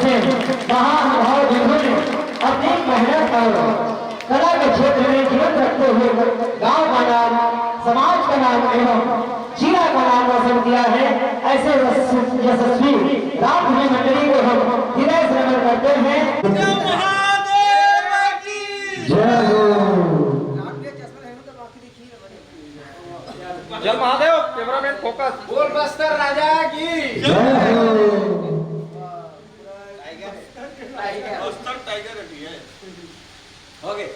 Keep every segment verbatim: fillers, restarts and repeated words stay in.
महानुभाव जिन्होंने अपनी मेहनत और कला के क्षेत्र में जीवन रखते हुए गांव का नाम, समाज का नाम एवं जिला का नाम रोशन किया है, ऐसे यशस्वी रामधुनी मंडली को हम हृदय से नमन करते हैं। जय हो। जय महादेव, कैमरामैन फोकस। बोल बस्तर राजा की। जय हो। बस्तर टाइगर अभी है। ओके।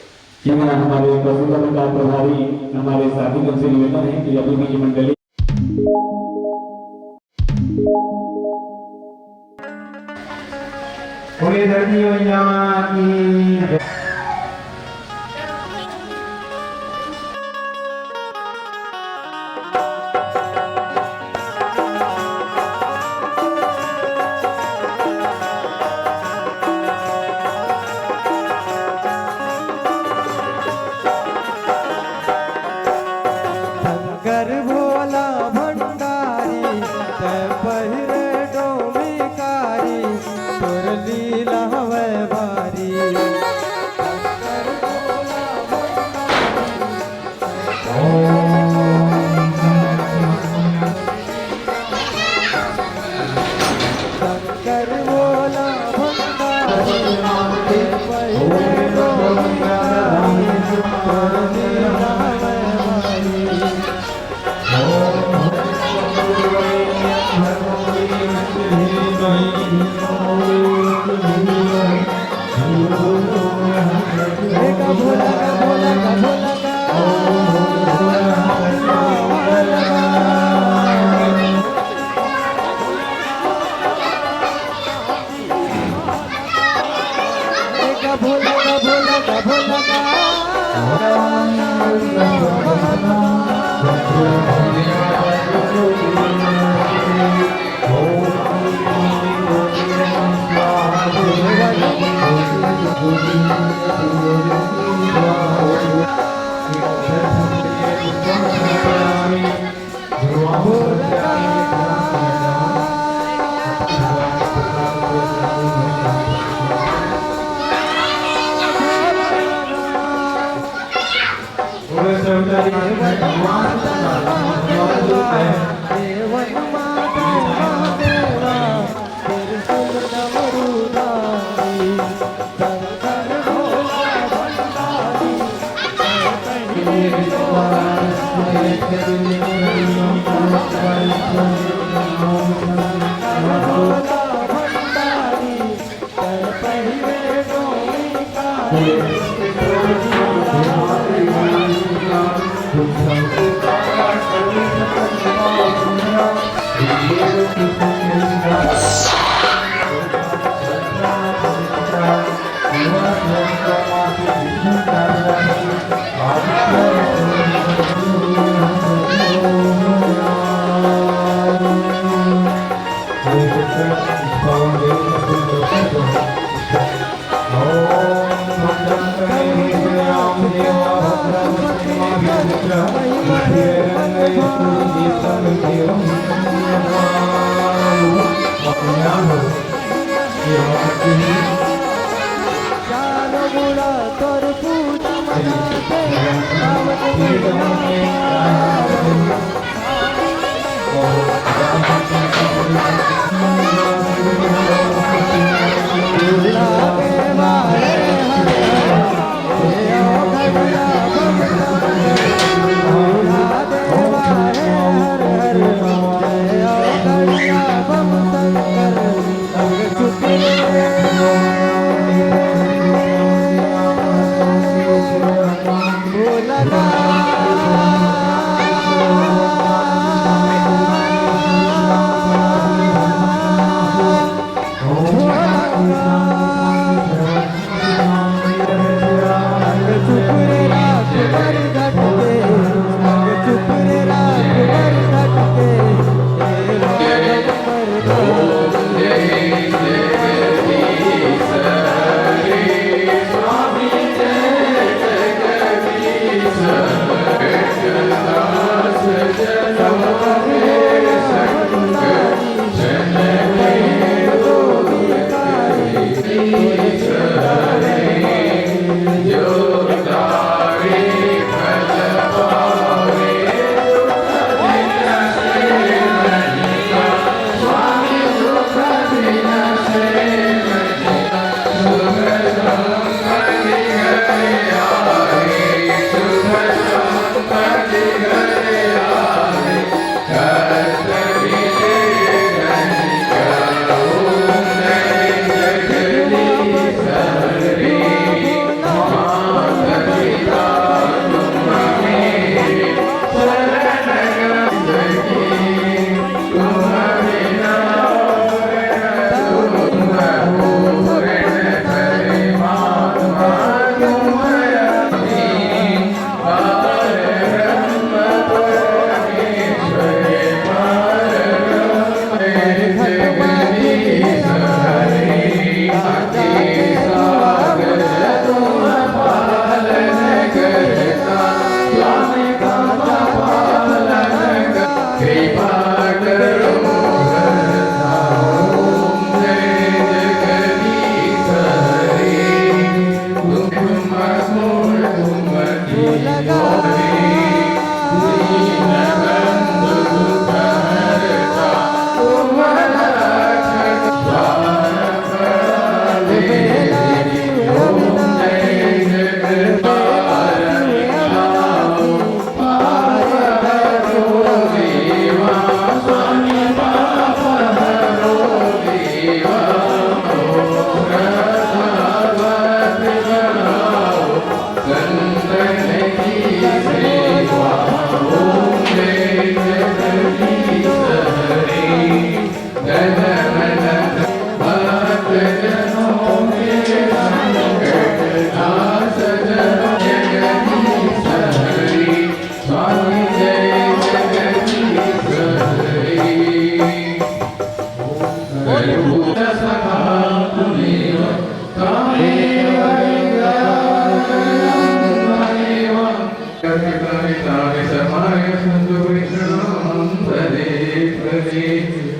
जी हाँ, हमारे पशु कल्याण प्रभारी, हमारे साथी जन से निवेदन है कि अभी भी ये मंडली बोले धरती मैया की। शंकर भोला भंडारी, तै पहिरे डोमी कारी, तोर लीला हवै भारी। शंकर भोला भंडारी।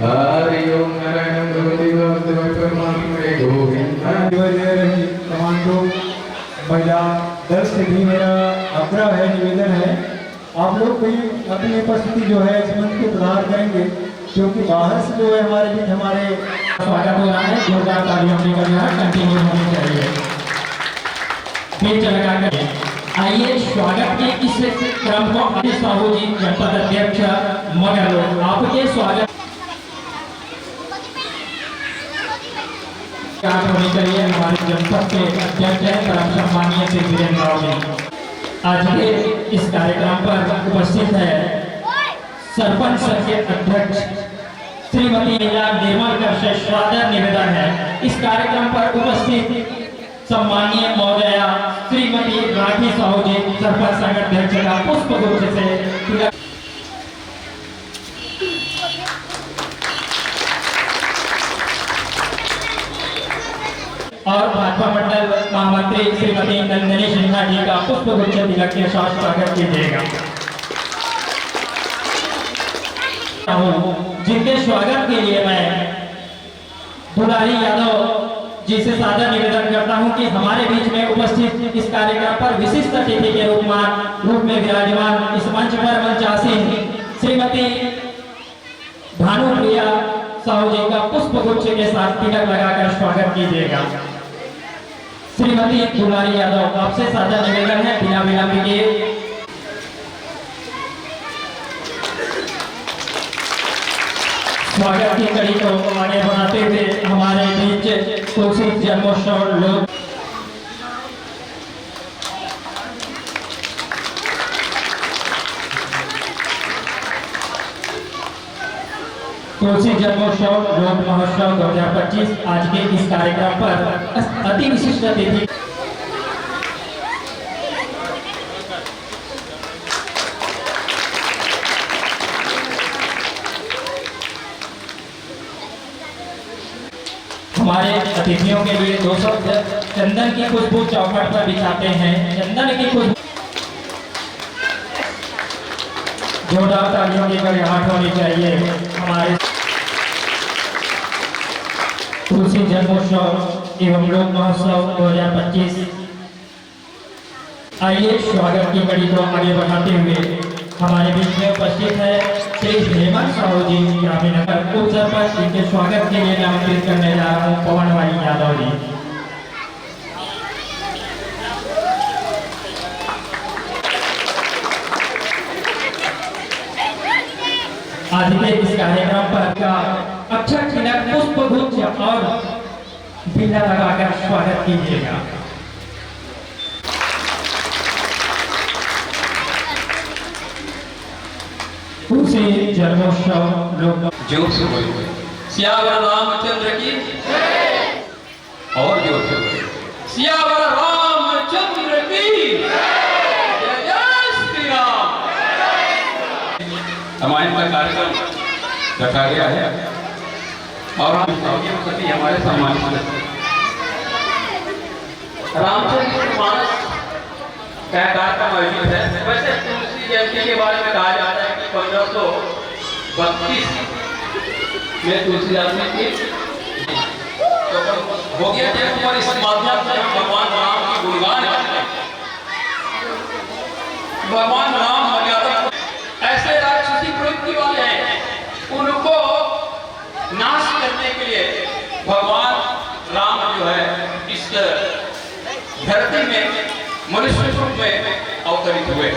हरि ओम नारायण भगवती वासुदेवाय परमात्मने गोविंद। कमांडो महिला दल से भी मेरा आग्रह है, निवेदन है, आप लोग भी अपनी उपस्थिति जो है इस मंच को प्रदान करेंगे, क्योंकि बाहर से जो है हमारे बीच हमारे स्वागत हो रहा है, जोरदार तालियों की गणना कंटिन्यू होनी चाहिए। बीच लगाकर आइए, स्वागत के इस क्रम को अनिल साहू जी, जनपद अध्यक्ष मगर लोग, आपके स्वागत। क्या होनी चाहिए, हमारे जनपद के अध्यक्ष हैं परम सम्मानीय श्री वीरेंद्र राव जी। आज के इस कार्यक्रम पर उपस्थित है सरपंच संघ के अध्यक्ष श्रीमती मीना निर्मलकर से सादर निवेदन है, इस कार्यक्रम पर उपस्थित सम्मानीय महोदया श्रीमती राखी साहू जी, सरपंच संघ अध्यक्ष का पुष्प गुच्छ से तिलक और भाजपा मंडल महामंत्री श्रीमती नंदिनी सिन्हा जी का पुष्प गुच्छ तिलक के साथ स्वागत कीजिएगा। हूँ, जिनके स्वागत के लिए मैं दुलारी यादव जी से सादर निवेदन करता हूं कि हमारे बीच में उपस्थित इस कार्यक्रम पर विशिष्ट अतिथि के रूप में, रूप में विराजमान इस मंच पर मंचासीन श्रीमती भानुप्रिया साहू जी का पुष्प गुच्छ के साथ तिलक लगाकर स्वागत कीजिएगा। श्रीमती दुलारी यादव, आपसे सादर निवेदन है, बिना विलंब के स्वागत की कड़ी को आगे बढ़ाते हुए हमारे बीच तुलसी जन्मोत्सव लोक तुलसी जन्मोत्सव लोक महोत्सव दो हज़ार पच्चीस आज के इस कार्यक्रम पर अति विशिष्ट अतिथि हमारे अतिथियों के लिए दो शब्द चंदन की खुशबू चौखट पर बिछाते हैं। चंदन की खुशबू, जोरदार तालियों की गड़गड़ाहट होनी चाहिए। हमारे तुलसी जन्मोत्सव एवं लोक महोत्सव दो हज़ार पच्चीस, आइए स्वागत की कड़ी को आगे बढ़ाते हुए हमारे बीच में उपस्थित है श्री हेमंत साहू जी, ग्रामीण नगर उप सरपंच। इनके स्वागत के लिए मैं आमंत्रित करने जा रहा हूँ पवन भाई यादव जी। आज के इस कार्यक्रम पर का अक्षत तिलक, पुष्प गुच्छ और बिल्ला लगाकर स्वागत कीजिएगा। तुलसी जन्मोत्सव लोक जोर से बोलिए, सियावर रामचंद्र की। और जोर से बोलिए, सियावर रामचंद्र की। जय जय श्री राम। रामायण का कार्यक्रम रखा गया है और हम सभी हमारे सम्मानित रामचरित मानस का कार्यक्रम आयोजित है। वैसे तुलसी जयंती के बारे में कहा जाता है कि पंद्रह सौ बत्तीस में तुलसीदास जी की तो हो गया। जब और इस माध्यम से हम भगवान राम की गुणगान करते हैं। भगवान राम मर्यादा ऐसे राक्षसी प्रवृत्ति वाले हैं, उनको नाश करने के लिए भगवान राम जो है इस धरती में मनुष्य रूप में अवतरित हुए।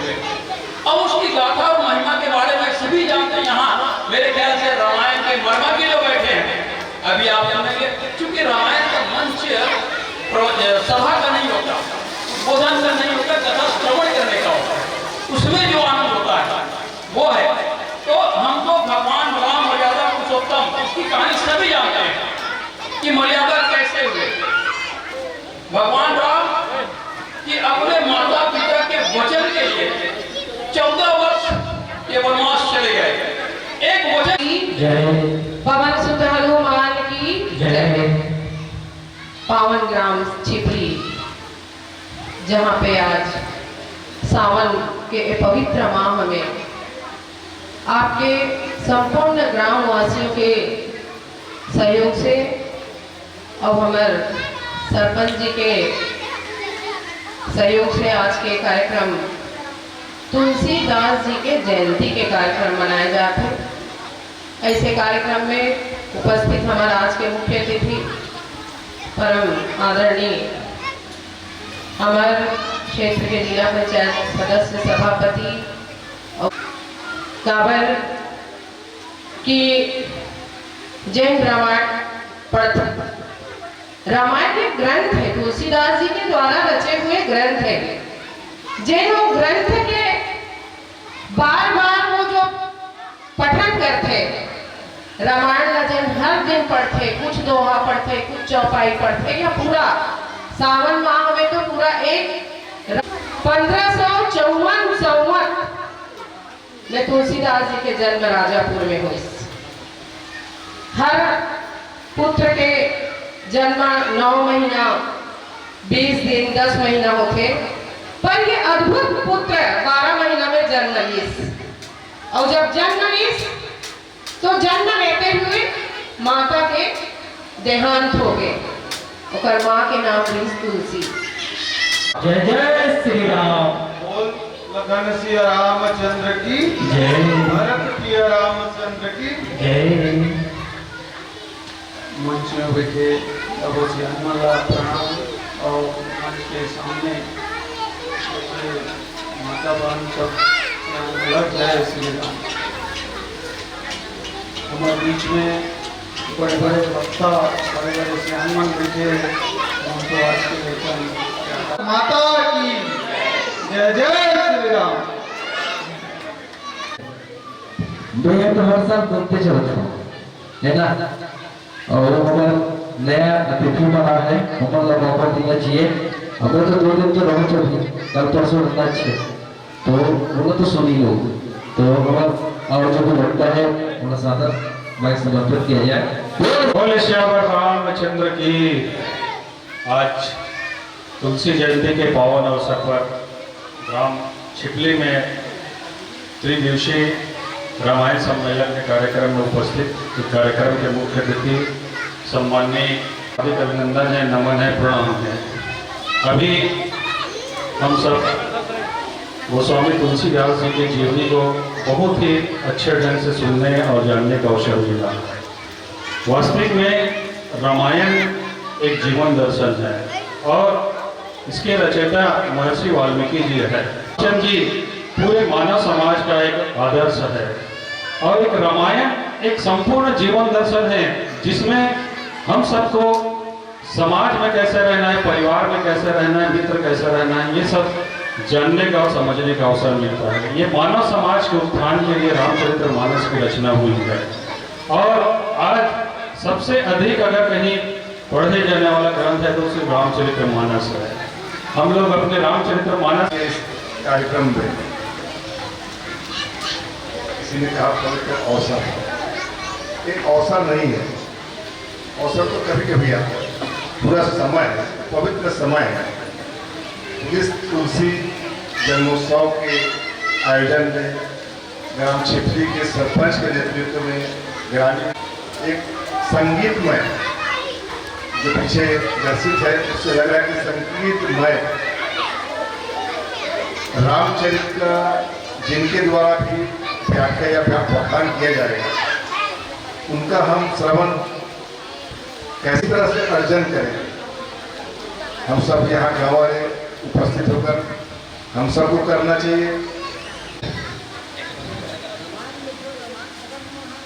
अब उसकी गाथा और महिमा के बारे में सभी जानते हैं। यहाँ मेरे ख्याल से रामायण के मर्माग्रही लोग बैठे हैं, अभी आप सुनेंगे। चूंकि रामायण का मंच सभा का नहीं होता, उद्बोधन का नहीं होता, कथा श्रवण करने का होता है, उसमें जो आनंद होता है वो है। तो हम तो भगवान राम मर्यादा पुरुषोत्तम, उसकी कहानी सभी जानते हैं कि मर्यादा कैसे हुए। भगवान राम कि अपने माता पिता के वचन के लिए चौदह वर्ष के वनवास चले गए। एक वचन जय। पवन सुत हनुमान की जय। पावन ग्राम चिपली, जहाँ पे आज सावन के पवित्र माह में आपके संपूर्ण ग्रामवासियों के सहयोग से और हमर सरपंच जी के सहयोग से आज के कार्यक्रम तुलसीदास जी के जयंती के कार्यक्रम मनाए जात हे। ऐसे कार्यक्रम में उपस्थित हमर आज के मुख्य अतिथि परम आदरणीय हमर क्षेत्र के जिला पंचायत सदस्य सभापति और काबर कि जेन रामायण पढ़त, रामायण एक ग्रंथ है, तुलसीदास जी के द्वारा रचे हुए ग्रंथ है। जेन वो ग्रंथ के बार बार वो जो पठन करथे, रामायण ला जेन हर दिन पढ़थे, कुछ दोहा पढ़थे, कुछ चौपाई पढ़थे, या पूरा सावन माह में तो पूरा एक पंद्रह सौ चौवन संवत में तुलसीदास जी के जन्म राजापुर में होइस। हर पुत्र के जन्म नौ महीना, बीस दिन, दस महीना होथे, पर ये अद्भुत पुत्र बारह महीना में जन्म लीस। और जब जन्म लीस, तो जन्म लेते हुए माता के देहांत हो गए। ओकर माँ के नाम रहिस तुलसी। जय जय श्री राम। बोल लखन सिया रामचंद्र की जय। भरत प्रिय रामचंद्र की जय। मंच में बैठे सब सियान मन ला प्रणाम और मंच के सामने बैठे माता बहन सब सियान मन ला जय श्री राम। हमारे बीच में बड़े बड़े वक्ता, बड़े बड़े सियान मन बैठे, उनको आज के वेतन माता की जय, जय श्री राम। मैं तो हर साल बोलते चलता हूँ, है ना? और वो हमारा नया अतिथि बना है, हमारा बाबा दीना चाहिए। अगर तो दो दिन तो रहो, चलिए कल परसों रहना चाहिए। तो बोलो तो सुनी लो। तो हमारा और जो भी वक्ता है, उन्हें सादर माइक समर्पित किया जाए। बोले सियावर रामचंद्र की। आज तुलसी जयंती के पावन अवसर पर ग्राम छिपली में त्रिदिवसीय रामायण सम्मेलन के कार्यक्रम में उपस्थित इस कार्यक्रम के मुख्य अतिथि सम्माननीय हार्दिक अभिनंदन है, नमन है, प्रणाम है। अभी हम सब गोस्वामी तुलसीदास जी के जीवनी को बहुत ही अच्छे ढंग से सुनने और जानने का अवसर मिला। वास्तविक में रामायण एक जीवन दर्शन है और इसके रचयिता महर्षि वाल्मीकि जी है। रामचंद्र जी पूरे मानव समाज का एक आदर्श है और एक रामायण एक संपूर्ण जीवन दर्शन है, जिसमें हम सबको समाज में कैसे रहना है, परिवार में कैसे रहना है, मित्र कैसे रहना है, ये सब जानने का और समझने का अवसर मिलता है। ये मानव समाज के उत्थान के लिए रामचरित्र मानस की रचना हुई है। और आज सबसे अधिक अगर कहीं पढ़े जाने वाला ग्रंथ है तो सिर्फ रामचरित्र मानस है। हम लोग अपने रामचरित्र मानस के इस कार्यक्रम में किसी ने कहा पवित्र अवसर, एक अवसर नहीं है, अवसर तो कभी कभी आता है। पूरा समय, पवित्र समय है। इस तुलसी जन्मोत्सव के आयोजन में ग्राम छिपली के सरपंच के नेतृत्व में ग्रामीण एक संगीतमय, जो पीछे दर्शित है, उससे लग रहा है कि संगीतमय रामचरित्र का जिनके द्वारा भी व्याख्या या व्या-, बखान किया जाएगा, उनका हम श्रवण कैसी तरह से अर्जन करें। हम सब यहाँ गाँव वाले उपस्थित होकर हम सबको करना चाहिए।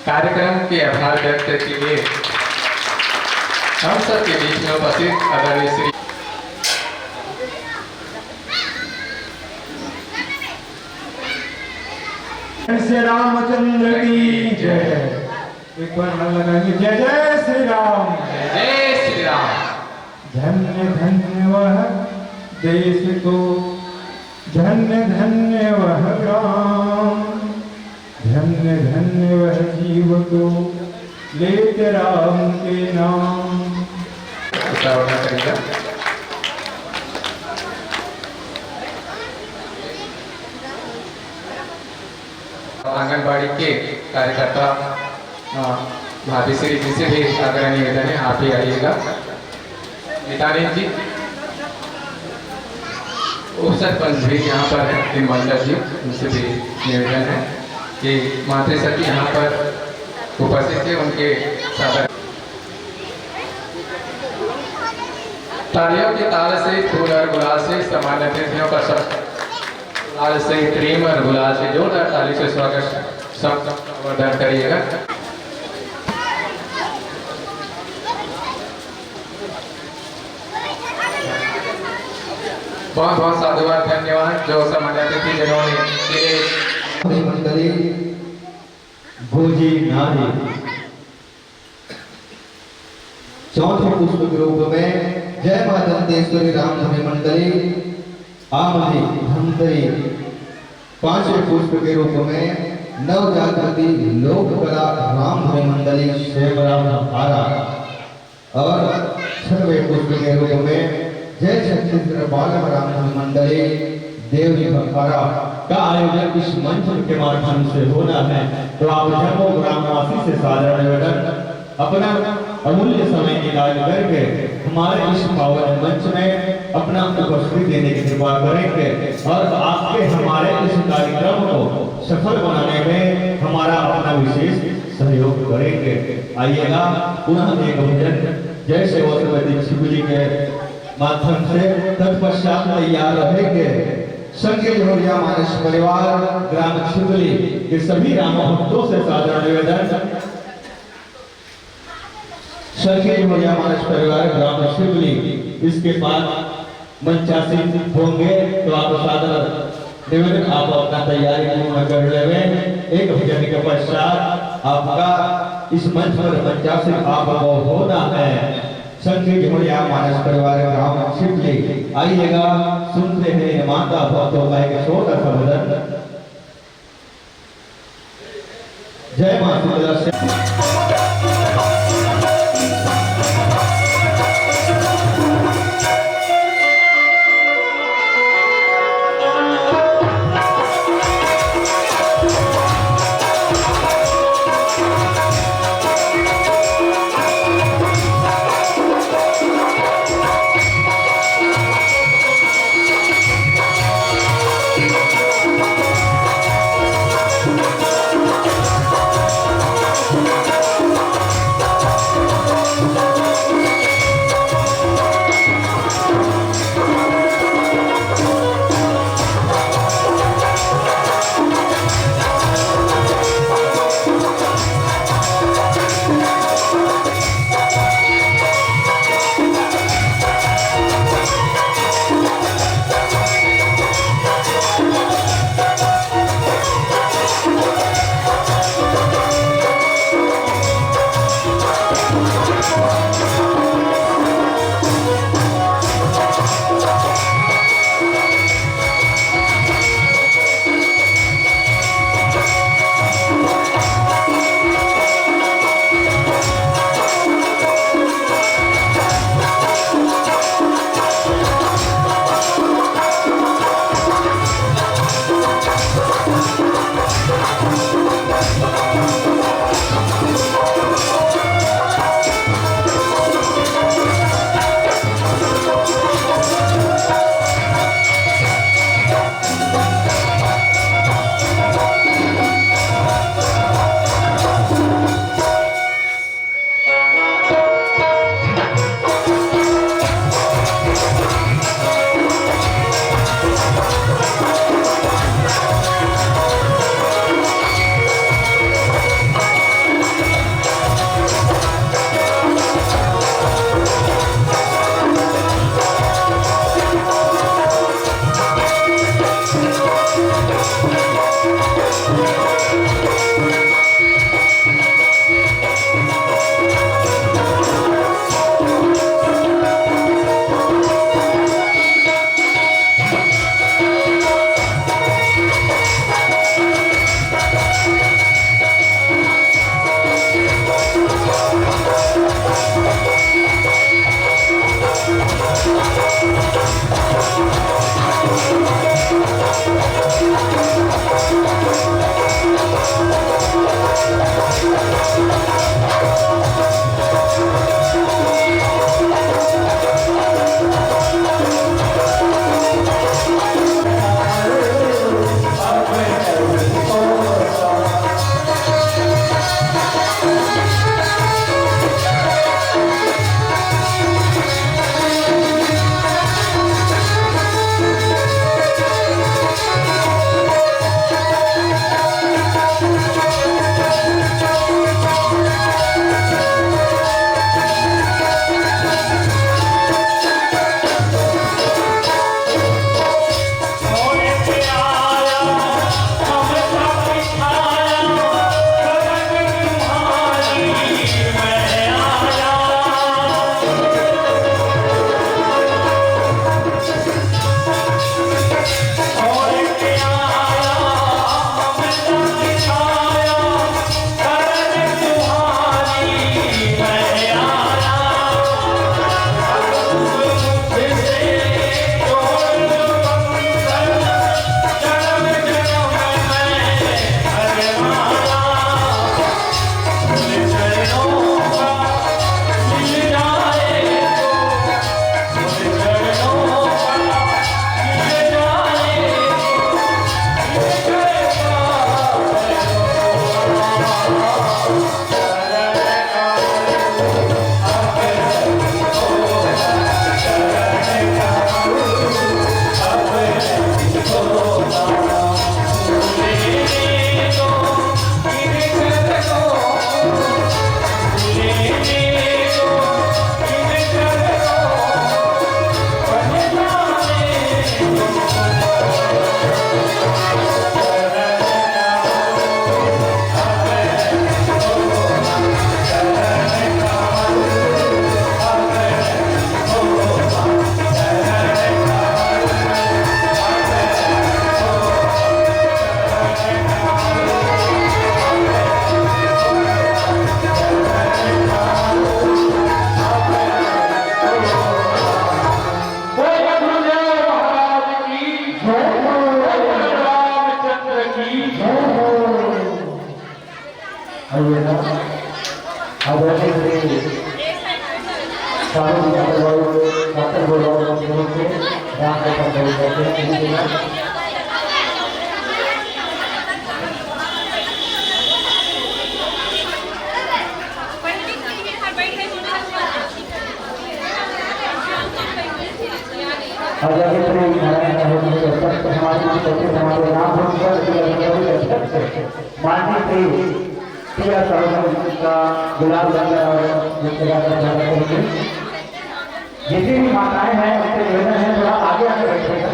कार्यक्रम के आभार व्यक्त के लिए हम सबके बीच में उपस्थित आदरणीय श्री श्री रामचंद्र की जय। एक बार नारा लगाएंगे, जय जय श्री राम। जय श्री राम। धन्य धन्य वह देश तो, धन्य धन्य वह ग्राम, धन्य धन्य वह जीव को लेत राम के नाम। उतावला करेगा। आंगनबाड़ी के कार्यकर्ता, अ, भाभी श्री जी से भी आग्रह निवेदन है, आप भी आइएगा। मितानिन जी, उपसरपंच भी यहाँ पर है, निर्मलता जी, उनसे भी निवेदन है कि मातृशक्ति यहाँ पर उपस्थित है, उनके साथ तालियों के ताल से, फूल और गुलाल से सम्मानित अतिथियों का सब गुलाल से, प्रेम और गुलाल से जोरदार ताली से स्वागत, सब संवर्धन करिएगा। बहुत बहुत साधुवाद, धन्यवाद जो सम्मानित अतिथि जिन्होंने ये मंडली भोजी नारी। चौथे पुष्प के रूप में जय माँ दंतेश्वरी रामधुनी मंडली आमली धमतरी। पांचवें पुष्प के रूप में नव जागृति लोक कला रामधुनी मंडली श्यामराव धारा और छठवें पुष्प के रूप में जय छत्तीसगढ़ बालक रामधुनी मंडली देवरी भखारा का आयोजन इस मंच के माध्यम से होना है। तो आप जम्मो ग्रामवासी से सादर निवेदन, अपना अमूल्य समय निकाल करके हमारे इस पावन मंच में अपना उपस्थिति देने की कृपा करेंगे और आपके हमारे इस कार्यक्रम को सफल बनाने में हमारा अपना विशेष सहयोग करेंगे। आइएगा, पुनः एक भजन जय सेवा समिति छिपुली के माध्यम से तत्पश्चात तैयार रहेंगे। संघ के झोरिया मानस परिवार ग्राम छिपुली के सभी राम भक्तों से सादर निवेदन। संघ के झोरिया मानस परिवार ग्राम छिपुली इसके बाद मंचासीन होंगे, तो आप सादर निवेदन, आप अपना तैयारी पूर्ण कर लेवे। एक भजन के पश्चात आपका इस मंच पर मंचासीन आपको होना है। संघ के झोरिया मानस परिवार ग्राम छिपुली, आइएगा, सुनते हैं माता भक्तों का एक छोटा सा भजन। जय माँ शीतला से। सारे डॉक्टर भाई, डॉक्टर भाई, डॉक्टर भाई, राम को संबोधित करते हैं। और जैसे श्री नारायण साहब जी के अध्यक्ष हमारे यहाँ बैठे, हमारे नाम होकर अध्यक्ष माननीय श्री टी आर साहब का गुलाब लंगर और गुलाब लंगर करेंगे। जितनी भी माताएं हैं, उनसे निवेदन है, थोड़ा आगे आके बैठेगा।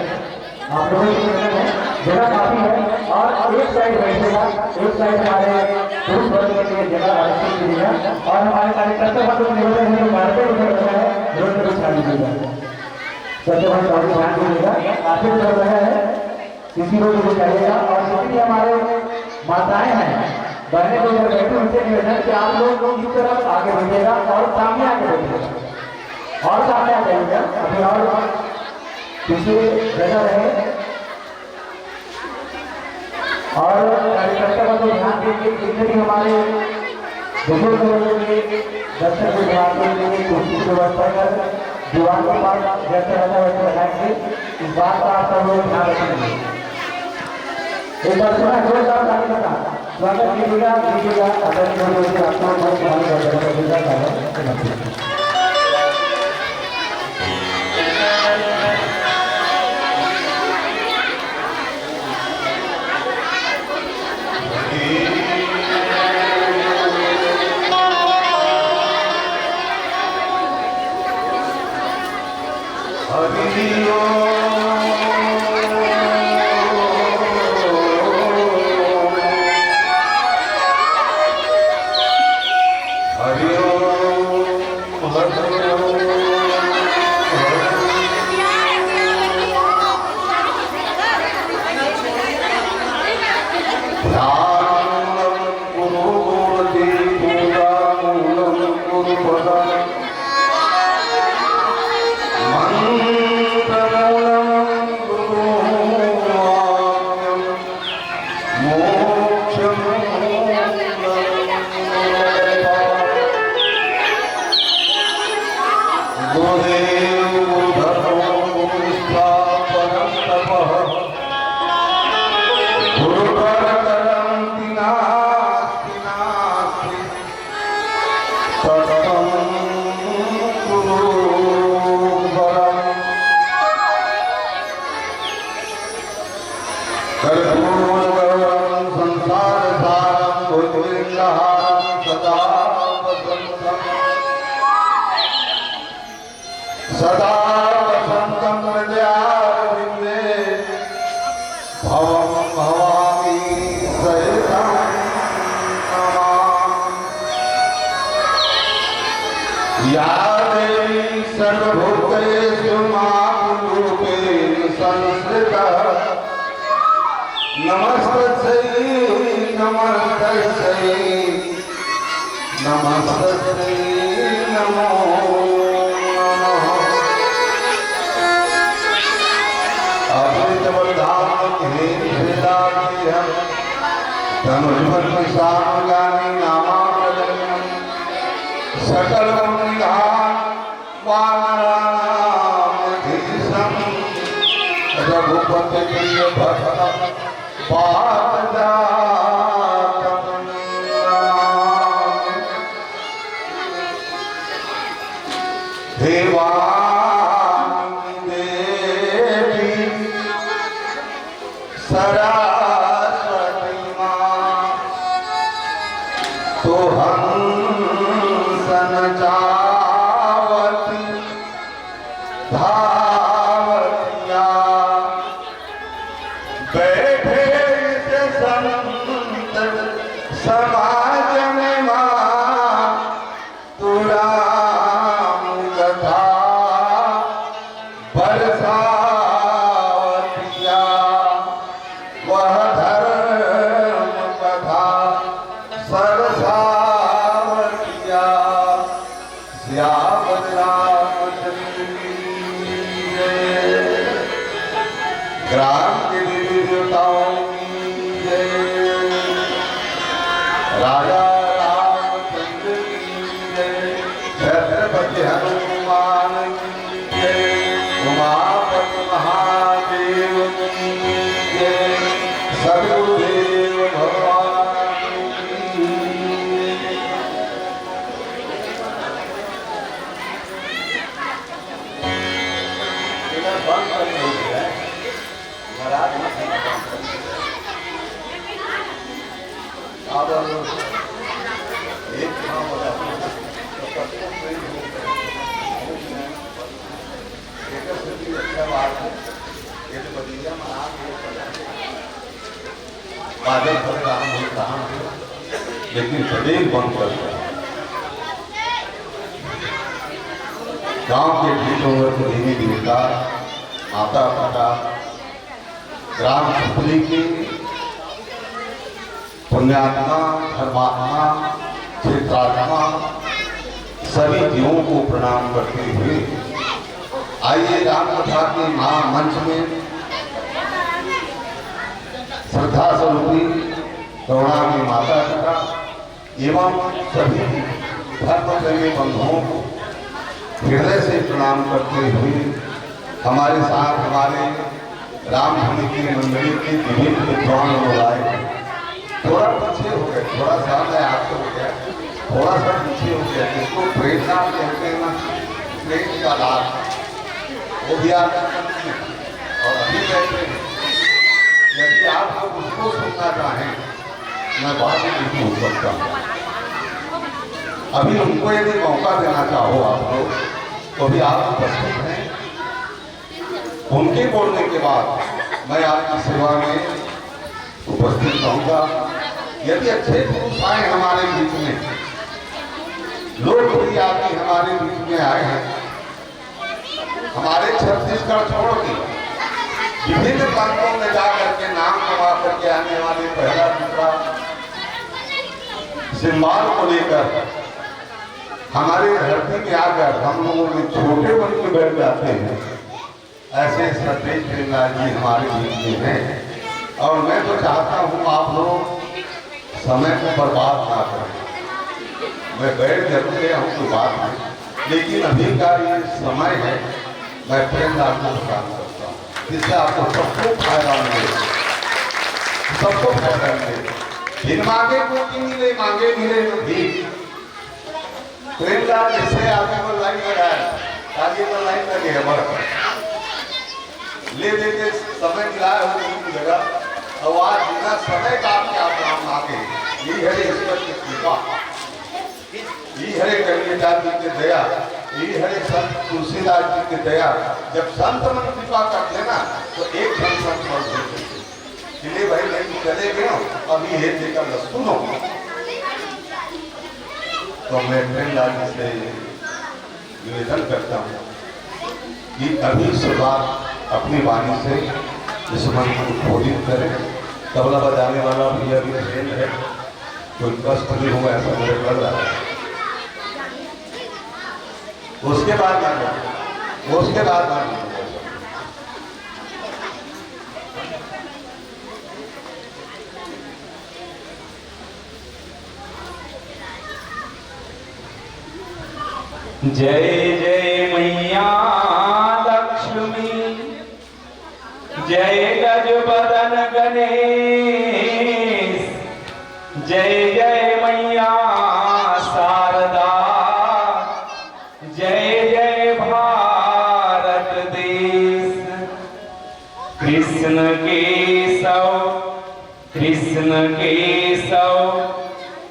आप लोगों से निवेदन है, जगह काफी है और एक साइड बैठेगा, एक साइड हमारे पुरुष वर्ग के लिए जगह आरक्षित कीजिएगा। और हमारे कार्यकर्ता वर्ग से निवेदन है, जो कारपेट उधर लगा है, रोड पे बिछा दीजिएगा। सत्य भाई साहब ध्यान दीजिएगा, काफी उधर लगा है, किसी को भी बिछाइएगा। और जितनी हमारे माताएं हैं, बहनें जो इधर बैठी, उनसे निवेदन कि आप लोग इस तरफ आगे बैठिएगा और सामने आके बैठिएगा। और सामने आ जाइएगा, अभी और पीछे जगह रहे। और कार्यकर्ता का तो ध्यान दीजिए, जितने भी हमारे बुजुर्ग लोगों के दर्शक विभाग के लिए कुर्सी की व्यवस्था कर, दीवार के पास जैसे रहता है वैसे लगाएंगे। इस बात का आप सब लोग ध्यान रखेंगे। एक बार पुनः जोरदार ताली का स्वागत कीजिएगा, कीजिएगा, आदरणीय मोदी जी, आपको बहुत बहुत धन्यवाद देना चाहूँगा। हरि ओम। हरि ओम, हरि ओम, हरि ओम। ध्यानमूलं कुरु मूर्ति, पूजामूलं कुरु पदम्। मन्त्रमूलं कुरु वाक्यम्। मोक्षमूलं गुरुदेव गुरुधर्मो गुरुनिष्ठा परं तपः। गुरुतरतरं नास्ति नास्ति तत्त्वं गुरुपरम्। कर्पूरगौरं संसारसारं भुजगेन्द्रहारं सदा वसन्तम्। सदा वसन्तं हृदयारविन्दे भवं भवानी सहितं नमामि। या देवी सर्वभूतेषु मातृरूपेण संस्थिता। नमस्तस्यै, नमस्तस्यै, नमस्तस्यै नमो नमः। अभीष्टवरदां हरीं श्रीर्दान्येऽहं धनुर्भृतां सानुगामिनामाङ्गदण्डं सकलगुणनिधानं वानराणामधीशं रघुपतिप्रियभक्तं वातजातं नमामि। देवानि देवी सरस्वती मां तुहं सनचावति धावतिया। बैठे इस संत समाज में मां तू राम कथा बरसावतिया, वह धर्म कथा सरसावतिया। श्याम रामचंद्र की जय। ग्राम के देवी देवताओं की जय। राजा रामचंद्र की जय। छत्रपति हनुमान बंद करके उठ गए, नाराज मत होना, बंद करके। अब एक काम हो जाता है, तो सबको प्रेम हो गया। एक सच्ची अच्छा बात है, ये तो बदलिया में आ गए। बादल भरे राम भरे राम, लेकिन सदैव बंद कर दिया। गांव के भीतर देवी देवता, माता पिता, ग्राम छपली के पुण्यात्मा, धर्मात्मा, क्षेत्रात्मा, सभी जीवों को प्रणाम करते हुए आइए राम कथा के महामंच में श्रद्धा स्वरूपी करुणा की माता पिता एवं सभी धर्म प्रेमी बंधुओं को हृदय से प्रणाम करते हुए हमारे साथ हमारे रामधुनी की मंडली के विभिन्न विद्वान लोग आए। थोड़ा पीछे हो गए, थोड़ा सा मैं आपको हो गया, थोड़ा सा पीछे हो गया। जिसको प्रेम राग कहते हैं ना, प्रेम का राग, वो भी आप और अभी कहते हैं। यदि आप लोग उसको सुनना चाहें, मैं बाद में भी सुन सकता हूँ। अभी उनको यदि मौका देना चाहो आप लोग, तो भी आप उपस्थित हैं। उनके बोलने के बाद मैं आपकी सेवा में उपस्थित रहूंगा। यदि अच्छे पुरुष आए हमारे बीच में, लोकप्रिय आदमी हमारे बीच में आए हैं, हमारे छत्तीसगढ़ छोड़ के विभिन्न प्रांतों में जा करके नाम कमा करके आने वाले पहला दूसरा सिंबाल को लेकर हमारे धरती में आकर हम लोगों में छोटे बन के बैठ जाते हैं। ऐसे सतीश प्रेमलाल जी हमारे बीच में हैं और मैं तो चाहता हूँ आप लोग समय को बर्बाद ना करें। मैं बैठ जरूर गया हूँ, कोई बात नहीं, लेकिन अभी का ये समय है, मैं प्रेमलाल को प्रणाम करता हूँ, जिससे आपको सबको फायदा मिले, सबको फायदा मिले। बिन मांगे कोटि मिले, मांगे मिले न भीख। प्रेमलाल जैसे आदमी को लाइन लगाए, आगे तो लाइन लगे है बड़ा। ले लेके समय मिलाए हो तुम जगह, और आज बिना समय का आपके आप नाम आके, ये है ईश्वर की कृपा, ये है कबीरदास जी की दया, ये है संत तुलसीदास जी की दया। जब संत मन कृपा करते ना, तो एक क्षण संत मन हो जाते। इसलिए भाई, मैं चले गए हूँ, अब ये देखकर बस सुनो। तो मैं प्रेमलाल जी से निवेदन करता हूँ कि अभी शुरुआत अपनी वाणी से इस मंच को उद्बोधित करें। तबला बजाने वाला भैया भी ट्रेंड है, कोई कष्ट नहीं होगा ऐसा मुझे लग रहा है। उसके बाद मैं, उसके बाद मैं जय जय मैया लक्ष्मी, जय गज बदन गणेश, जय जय मैया शारदा, जय जय भारत देश। कृष्ण केशव, कृष्ण केशव,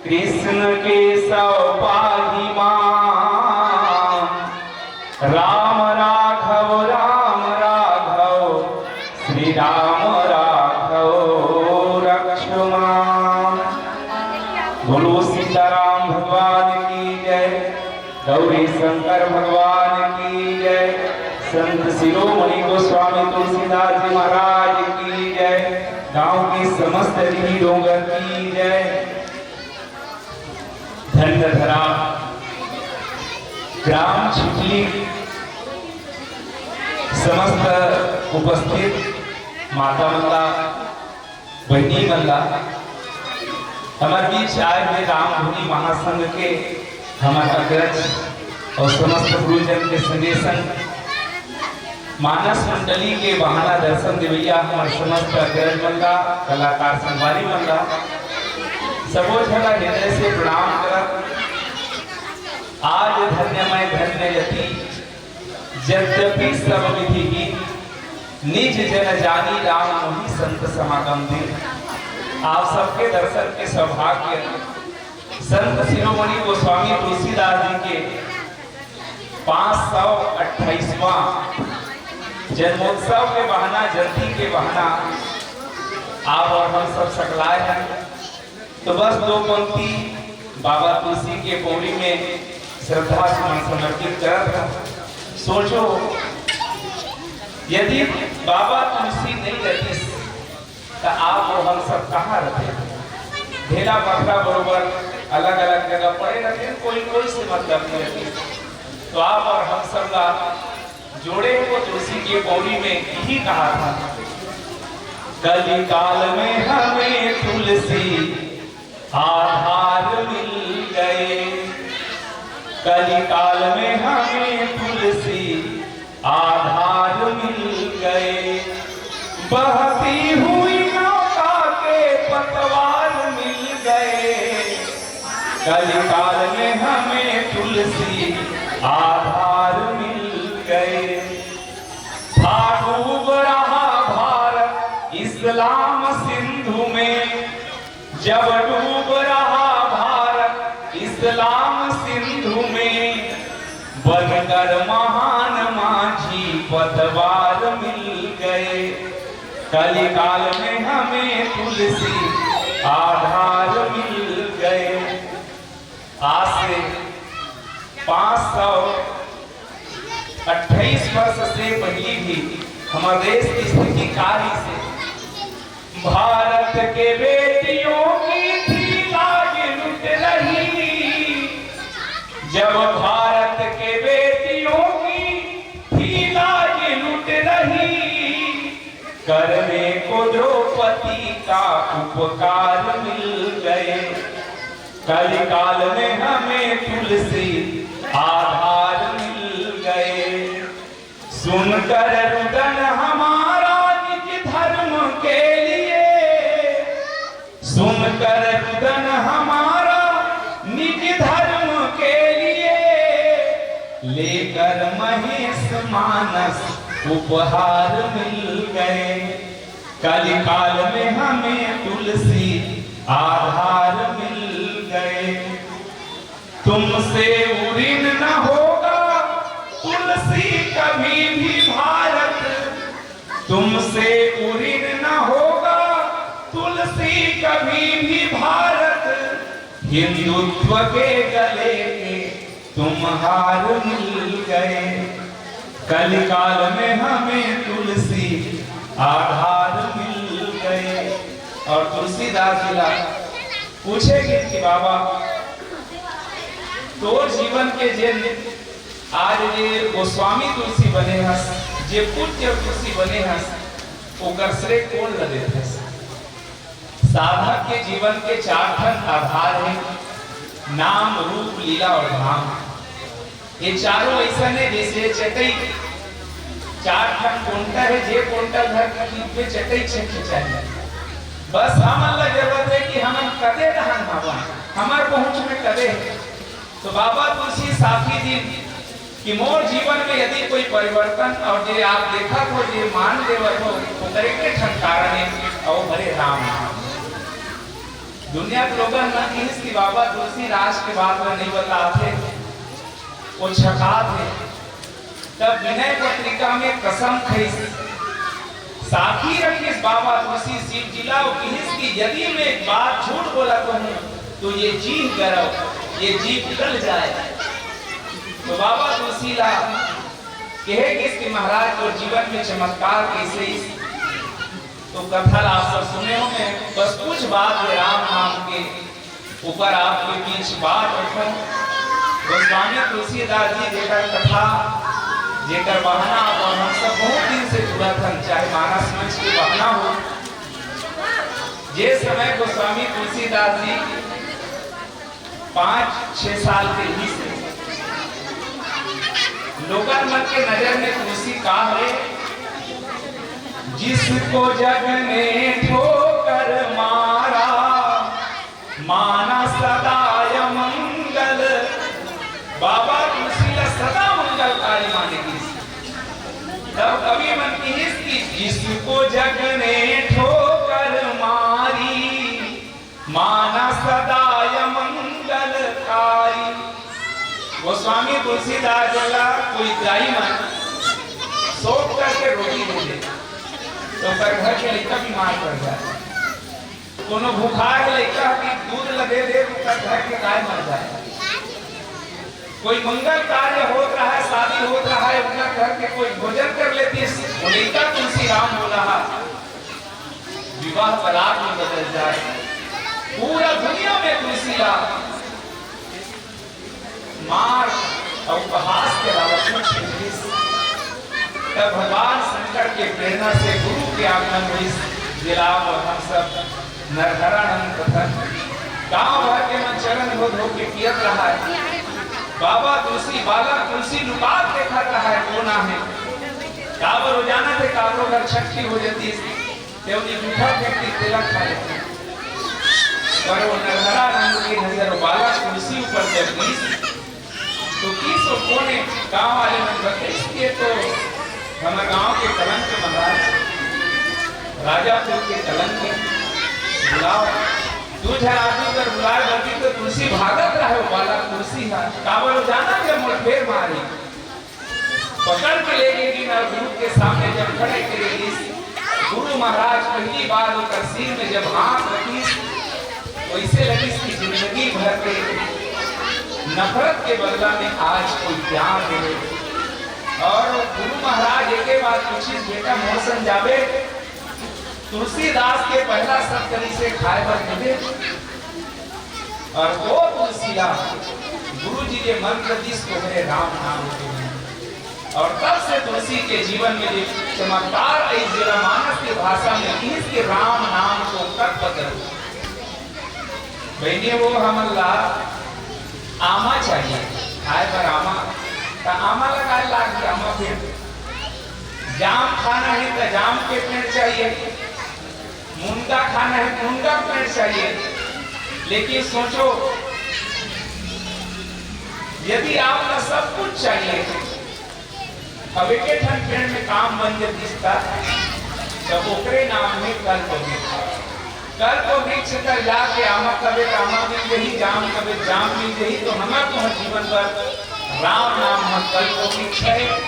कृष्ण केशव पाहि मां। राम राघव, राम राघव, श्री राम राघव रक्ष मां। बोलो सीताराम भगवान की जय। गौरी शंकर भगवान की जय। संत शिरोमणि गोस्वामी तुलसीदास जी महाराज की जय। गांव की समस्त रिही डोंगर की जय। धन्य धरा ग्राम छिपली समस्त उपस्थित माता मंदा बहिनी मन ला, हमर बीच आए हुए रामधुनी महासंघ के हमर अग्रज और समस्त गुरुजन के संगे संग मानस मंडली के बहाना दर्शन देवैया हमर समस्त अग्रज मन ला, कलाकार संगवारी मन ला, सबो झन ला हृदय से प्रणाम करत आज धन्य मैं धन्य यति, यद्यपि सब विधि ही निज जन जानी राम मोहि संत समागम दिन। आप सबके दर्शन के सौभाग्य संत शिरोमणि गोस्वामी तुलसीदास जी के पाँच सौ अट्ठाईसवाँ जन्मोत्सव के बहाना, जयंती के बहाना आप और हम सब सकलाए हैं। तो बस दो पंक्ति बाबा तुलसी के पौड़ी में श्रद्धा सुमन समर्पित करत हन। सोचो, यदि बाबा तुलसी नहीं रहतिस, त आप और हम सब कहाँ रहते? ढेला पथरा बरोबर अलग-अलग जगह पड़े रहते, कोई कोई से मतलब नहीं रहती। तो आप और हम सब ला जोड़े वो तुलसी के पौड़ी में यही कहा था, कलिकाल में हमें तुलसी आधार मिल गए, कलिकाल में हमें तुलसी आधार मिल गए, बहती हुई नौका के पतवार मिल गए, कलिकाल में हमें तुलसी आधार मिल गए। था डूब रहा भारत इस्लाम सिंधु में, जब डूब रहा भारत इस्लाम सिंधु में, बनकर महान माझी पतवार मिल गए, कलिकाल में हमें तुलसी आधार मिल गए। आज से पाँच सौ अट्ठाईस वर्ष से पहले भी हमारे देश की स्थिति का रही से, भारत के बेटियों की थी लाज लुट रही, जब भारत के बेटियों की थी लाज लुट रही, करने को द्रौपदी का उपकार मिल गए, कलिकाल में हमें तुलसी आधार मिल गए। सुनकर रुदन हमारा निज धर्म के लिए, सुनकर रुदन हमारा निज धर्म के लिए, लेकर महेश मानस उपहार मिल गए, कलिकाल में हमें तुलसी आधार मिल गए। तुमसे उऋण न होगा तुलसी कभी भी भारत, तुमसे उऋण न होगा तुलसी कभी भी भारत, हिंदुत्व के गले के तुम हार मिल गए, कलिकाल में हमें तुलसी आधार मिल गए। और तुलसीदास जी ला पूछे गिन कि बाबा, तोर जीवन के जेन आज जे गोस्वामी तुलसी बने हस, जे पूज्य तुलसी बने हस, ओकर श्रेय कोन ल देथस? साधक के जीवन के चार ठन आधार हे, नाम, रूप, लीला और धाम। ये चारों ऐसन हे जैसे चटई, चार ठन कोंटा हे, जे कोंटा घर के खींचबे चटई से खिंचाही। बस हमन ला जरूरत हे कि हमन कते डहन हवन, हमर पहुंच में कते हे। तो बाबा तुलसी साखी दिन कि मोर जीवन में यदि कोई परिवर्तन और जे आप देखत हो, जे मान देवत हो, ओकर एके ठन कारण हे, अउ हरे राम नाम। दुनिया के लोगन मन किहिस कि बाबा तुलसीदास के बात ला नहीं बताथे, वो छकाथे। तब विनय पत्रिका में कसम खइस, साखी रखिस बाबा तुलसी शिव जी ला, वो किहिस कि यदि मैं एक बात झूठ बोलत हूँ, तो ये जीभ गरव, ये जीभ गल जाए। तो बाबा तुलसी ला कहे गिस कि महाराज, तोर जीवन में चमत्कार कइसे इस? तो कथा ला आप सब सुने हो, मैं बस कुछ बात ये राम नाम के ऊपर आपके बीच बात रखूं। गोस्वामी तुलसीदास जी जेकर कथा, जेकर बहाना आप और हम सब बहुत दिन से जुड़त हन, चाहे मानस मंच के बहाना हो। जे समय गोस्वामी तुलसीदास जी पाँच छह साल के ही से लोगन मन के नजर में तुलसी का हरे, जिसको जग ने ठोकर मारा, माना सदा अमंगल। बाबा तुलसी ला सदा मंगलकारी माने गिस। त तब कवि मन किहिस कि जिसको जग ने ठोकर मारी, माना सदा अमंगलकारी। गोस्वामी तुलसीदास जी ला कोई दाई मन सोच करके रोटी दे दे, तो ओकर घर के लइका बीमार पड़ जाए। कोनो भुखार लइका के दूध ल दे दे, ओकर घर के गाय मर जाए। कोई मंगल कार्य होत रहा है, शादी होत रहा है, ओकर घर के कोई भोजन कर लेतिस, वो लइका तुलसी राम बोला हा, विवाह बरात में बदल जाए। पूरा दुनिया में तुलसी राम मार और उपहास के अलावा कुछ नहीं मिलिस। तब भगवान शंकर के प्रेरणा से गुरु के आगमन हुई, जिला और हम सब नरहरानंद कथन गांव भर के मन चरण धो धो के पियत रहा है। बाबा तुलसी, बालक तुलसी लुकात देखत रहा है, कोन आहे। काबर हो जाना थे, काबरो घर छठी हो जाती, ते ओनी जूठा फेंकती, तेला खा लेती। पर वो नरहरानंद की नजर बालक तुलसी ऊपर जब गिस, तो किस कोने गांव वाले मन बतेस कि ये तो हमर गांव के कलंक है महाराज, राजापुर के कलंक है, बुलाओ। दू झन आदमी कर बुलाए बल्कि तो तुलसी भागत रहे, वो बालक तुलसी है, काबर वो जाना कि मोर फेर मारी। पकड़ के ले गे गिन और गुरु के सामने जब खड़े करे गिस, गुरु महाराज पहली बार ओकर सिर में जब हाथ रखिस, तो ऐसे लगिस कि जिंदगी भर के नफरत के बदला में आज कोई प्यार मिले। और गुरु महाराज एक बात पूछिस, "बेटा, मोर संग जाबे?" तुलसीदास के पहला शब्द रिहिसे, "खाए बर देबे?" और वो तुलसीदास गुरु जी के मंत्र दिस, "तोहरे राम नाम के।" और तब से तुलसी के जीवन में जो चमत्कार आई, जेला मानस के भाषा में किहिस के राम नाम को कब बदल। बहिनी, वो हमन ला आमा चाहिए, खाए बर आमा, त आमा लगाए लाग आमा फिर। जाम खाना है त जाम के पेड़ चाहिए, मुनगा खाना है त मुनगा के पेड़ चाहिए। लेकिन सोचो, यदि आपका सब कुछ चाहिए, अब एक ठन पेड़ में काम बन जतिस त, तब ओकरे नाम में कल्प वृक्ष। कल्प वृक्ष तर जाके आमा कबे त आमा मिल जही, जाम कबे त जाम मिल जही, तो हमर तुहर जीवन बर राम नाम ह कल्प वृक्ष है।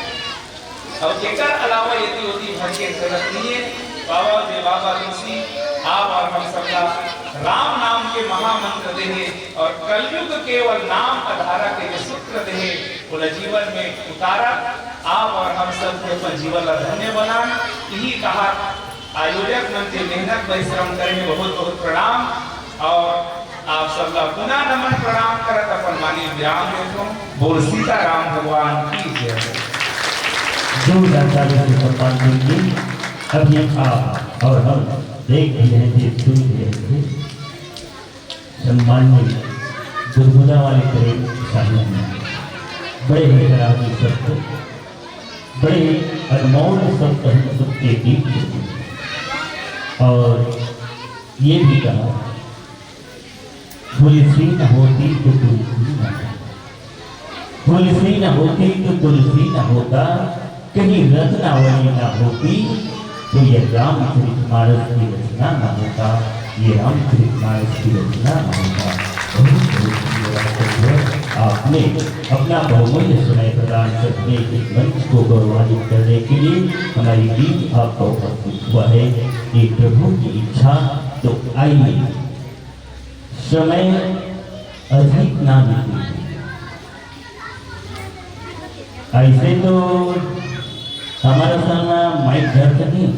और एकर अलावा यदि ओती भर के जरूरत नहीं है, बाबा दे बाबा तुलसी, आप और हम सबका राम नाम के महामंत्र देहे और कलयुग केवल नाम अधारा के जो सूत्र देहे, ओला जीवन में उतारा। आप और हम सब के अपन जीवन ला धन्य बनान। यही कहा आयोजक मन के मेहनत परिश्रम करे में बहुत बहुत प्रणाम और आप सबला पुनः नमन प्रणाम करत अपन वाणी विराम देथों। बोल सीताराम भगवान की जय। जोरदार ताली से सम्मान कीजिए। अभी आप और हम देख भी रहे थे, सुन भी रहे थे। सम्माननीय दुर्गुना वाले प्रेम साहिब जी, बड़े ही सराहनीय शब्द, बड़े ही अनमोल शब्द हम सबके बीच में। और ये भी कहा, तुलसी न होती तो तुलसी न होता, तुलसी न होती तो तुलसी न होता, कहीं रत्नावली न होती तो ये रामचरित मानस की रचना न होता, ये रामचरित मानस की रचना न होता। बहुत बहुत धन्यवाद संत, आपने अपना बहुमूल्य समय प्रदान करके इस मंच को गौरवान्वित करने के लिए हमारे बीच आपका उपस्थित हुआ है। ये प्रभु की इच्छा। तो आइए, समय अधिक ना बीते। ऐसे तो हमर संग माइक धरथे नहीं,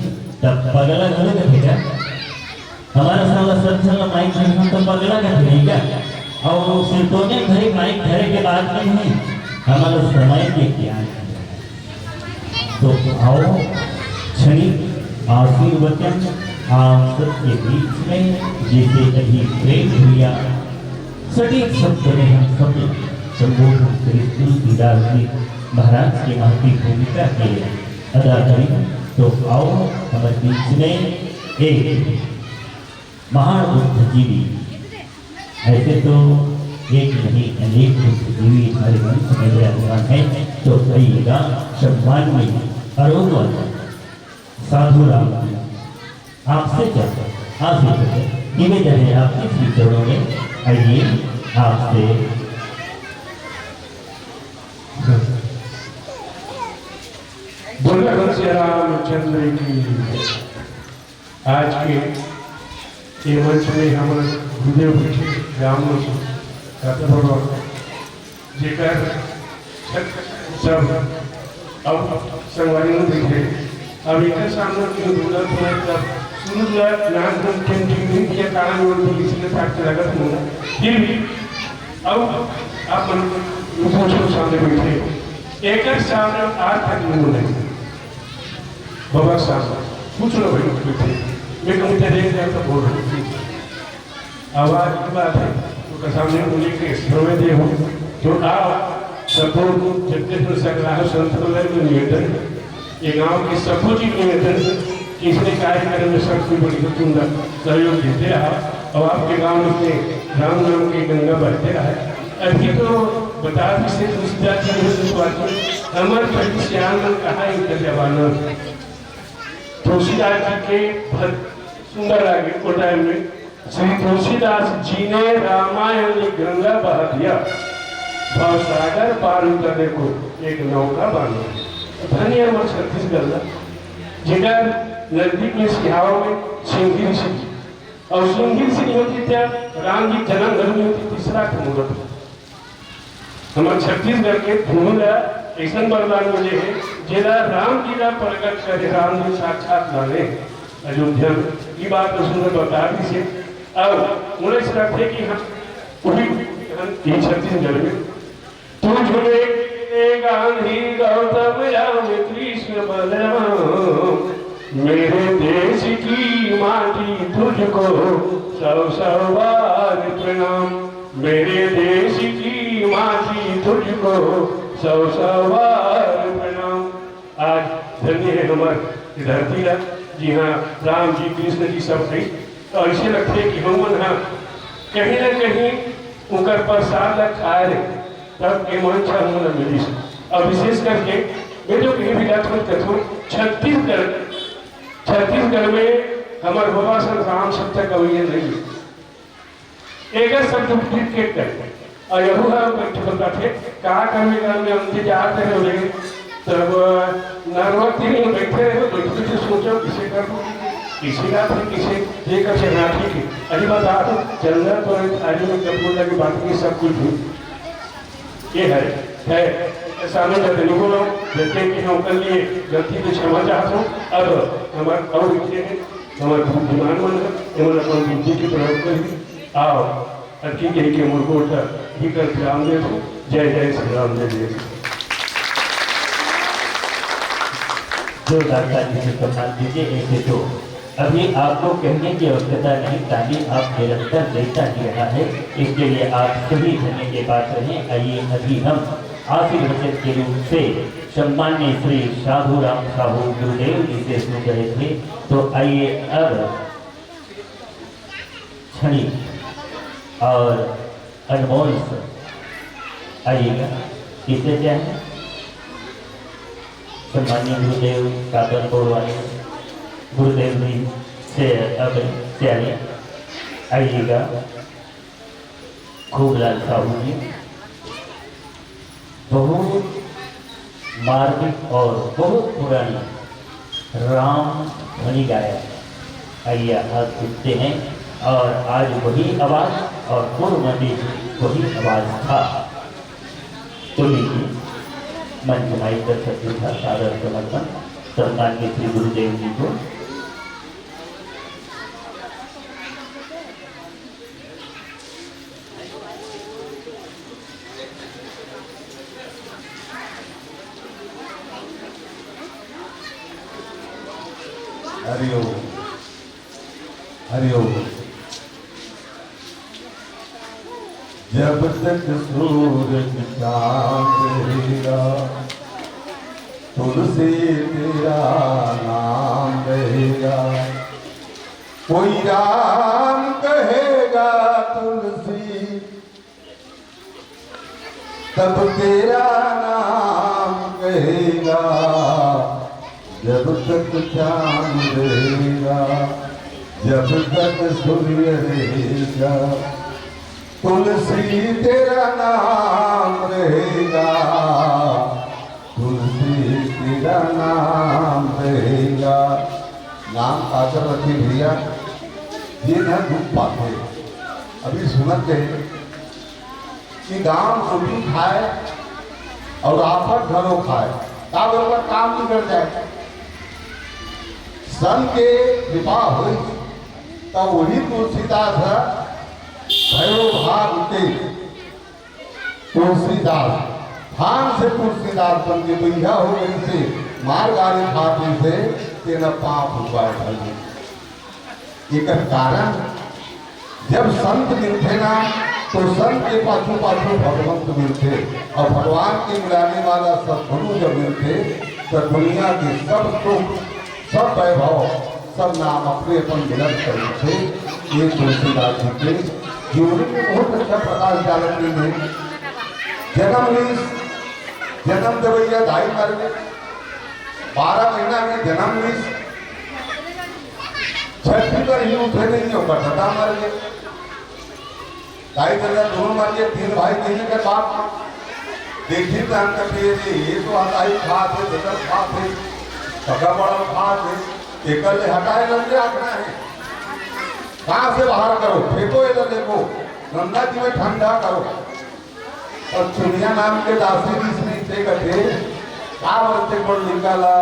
तब पगला घलो कथे का? हमर संग सब झन माइक धरथे तो पगला कथे नहीं का? और सिरतोने घरी माइक धरे के बाद में नहीं, हमर समय के ज्ञान। तो आओ, क्षणिक आशीर्वचन आप सबके बीच में, जैसे अभी प्रेम भैया सटीक शब्द में हम सब संबोधन करी, तुलसीदास जी महाराज की महती भूमिका के अदा करी। तो आओ, हमारे बीच में एक महान बुद्धिजीवी, ऐसे तो एक नहीं, अनेक बुद्धिजीवी हमारे मंच में विराजमान है। तो आइएगा, सम्मान में अरुण साधु राम की आपसे क्या आशीर्वाद है, निवेदन है आपके श्री चरणों में। आइए आपसे। बोल भगवान श्री रामचंद्र की। आज के ये मंच में हमर गुरुदेव बैठे, राम कथा भगवान जेकर सब अब संगवारी मन बैठे। अब एकर सामने जो बोलत हो, तब सुन ला, नाम हम ठिन ठिन नहीं दिया, कहाँ में उनकी किसी के साथ लगत हो, फिर भी अब आप मन पूछो सामने बैठे, एकर सामने आज तक नहीं बोले। बाबा साहब, पूछ लो भाई, बैठे। मैं कहूँ, तेरे एक जगह पर बोल रहा हूँ। आवाज की बात है, तो सामने बोले कि समय दे हो, तो आप सबको जगदीश में सकराह संत को ले, मैं निवेदन, ये गांव के सबको जी निवेदन कि इसने कार्यक्रम में सबसे बढ़िया सुंदर सहयोग देते रहा। और आपके गांव में राम नाम की गंगा बहते रहा। अभी तो बता भी से तुलसीदास जी ने शुरुआत की, हमर पहली सियान में कहा इनका जमाना। तुलसीदास जी के भजन सुंदर लागे। वो टाइम में श्री तुलसीदास जी ने रामायण में गंगा बहा दिया, भव सागर पार उतरने को एक नौका बांधा। धन्य हमर छत्तीसगढ़ ला, जेकर नजदीक में सिहावा में सिंघी ऋषि जी, और सिंघी ऋषि नहीं होती क्या, राम जी जन्म धर्म नहीं होती, तीसरा मुहूर्त। हमर छत्तीसगढ़ के भूमि ला अइसन वरदान मिले हे, जेला राम जी ला प्रकट करे, राम जी साक्षात लाने अयोध्या में। ये बात तो सुंदर बता दी से। अब उन्हें लगते कि हम वही हम ये छत्तीसगढ़ में तुझ में गांधी गौतम राम कृष्ण बलराम, मेरे देश की माटी तुझको सौ सौ बार प्रणाम। मेरे देश की माटी तुझको सौ सौ बार प्रणाम। आज धन्य है हमर धरती ला, जिहाँ राम जी कृष्ण जी सब है। तो ऐसे लगते कि हम मन हा कहीं ना कहीं उनकर प्रसाद ला खाए रहे, तब के मंच हमन ला मिलिस। और विशेष करके मैं जो कहीं भी जात हूँ, कहत हूँ, छत्तीसगढ़, छत्तीसगढ़ में हमर बाबा साहब राम सत्ता कवैया नहीं है। एकर सब duplicate कर। और यहू हम बैठे बताथे, का करने का में हमके जात रहे हो रे, तब नरवा तीन में बैठे रहे, बैठे बैठे सोचो, किसे कर दो, किसे का फिर किसे, ये कर से ना ठीक है। अरे बता दो, चंदन तो आज में कपूर लगे बात की सब कुछ भी। ये है, है, सामने जब नहीं बोलो, जैसे कि हम कर लिए, गलती की क्षमा चाहता हूँ। अब हमारे और लिखे हैं, हमर बुद्धिमान मन ह एमन अपन बुद्धि के प्रयोग करही। आओ, अतकी कहिके मोर गोठ ल भीतर विराम देथों। जय जय श्री राम, जय जय श्री राम। जोरदार ताली से सम्मान दीजिए। ऐसे तो अभी आपको कहने की आवश्यकता नहीं, ताली आप निरंतर देता ही रहा है, इसके लिए आप सभी धन्य के पात्र हैं। आइए, अभी हम आशीर्वचन के रूप से सम्माननीय श्री साधु राम साहू गुरुदेव जी से सुन रहे थे, तो आइए अब क्षणिक और अनमोल स-, आइएगा। किसे क्या है? सम्माननीय गुरुदेव कादर वाले गुरुदेव जी से अब से आइए, आइएगा। खूबलाल साहू जी बहुत मार्मिक और बहुत पुरानी राम ध्वनि गाया। आइए, हाथ उठते हैं और आज वही आवाज और पूर्व में भी वही आवाज था। तो लीजिए, मंच माइक कर सकते था सादर समर्पण सम्माननीय श्री गुरुदेव जी को। हरि ओम। हरि ओम। जब तक सूरज चांद रहेगा, तुलसी तेरा नाम रहेगा। कोई राम कहेगा तुलसी, तब तेरा नाम कहेगा। तक चांद रहेगा, जब तक सूर्य रहेगा, तुलसी तेरा नाम रहेगा, तुलसी तेरा नाम रहेगा। नाम काकर रखे भैया, ये ना दुख पाते। अभी सुनत रहे कि गांव रोटी खाए और आफत घरो खाए, का बरोबर काम बिगड़ जाए। संत के कृपा होई, त वही तुलसीदास ह भैरव भाग के तुलसीदास, थान से तुलसीदास बन के बइहा हो गई से, मार गारी खाती से, तेना पाप हुआ है। एकर कारण, जब संत मिलथे ना, तो संत के पाछू पाछू भगवंत मिलथे, और भगवान के मिलाने वाला सद्गुरु जब मिलथे, तो दुनिया के सब सुख, सब वैभव, सब नाम अपने अपन मिलन करथे। ये तुलसीदास जी के जीवन में बहुत अच्छा प्रकाश डालत रहिथे। जन्म लीस, जन्म देवैया दाई मर गे, बारह महीना में जन्म लीस, छठी पर ही उठे नहीं, ओकर ददा मर गे। दाई ददा दोनों मर गे, तीन भाई, तीन के बाप। देखी त हम कथे, "ये तो हताई खात हे, ददा खात हे, सगा बड़ा खात हे, एकर ले हटाए लग जाए, आखना हे। कहाँ से बाहर करो, फेंको एला, देखो, गंगा जी में ठंडा करो।" और चुनिया नाम के दासी जी से कथे, "का बरते बड़ निकाला,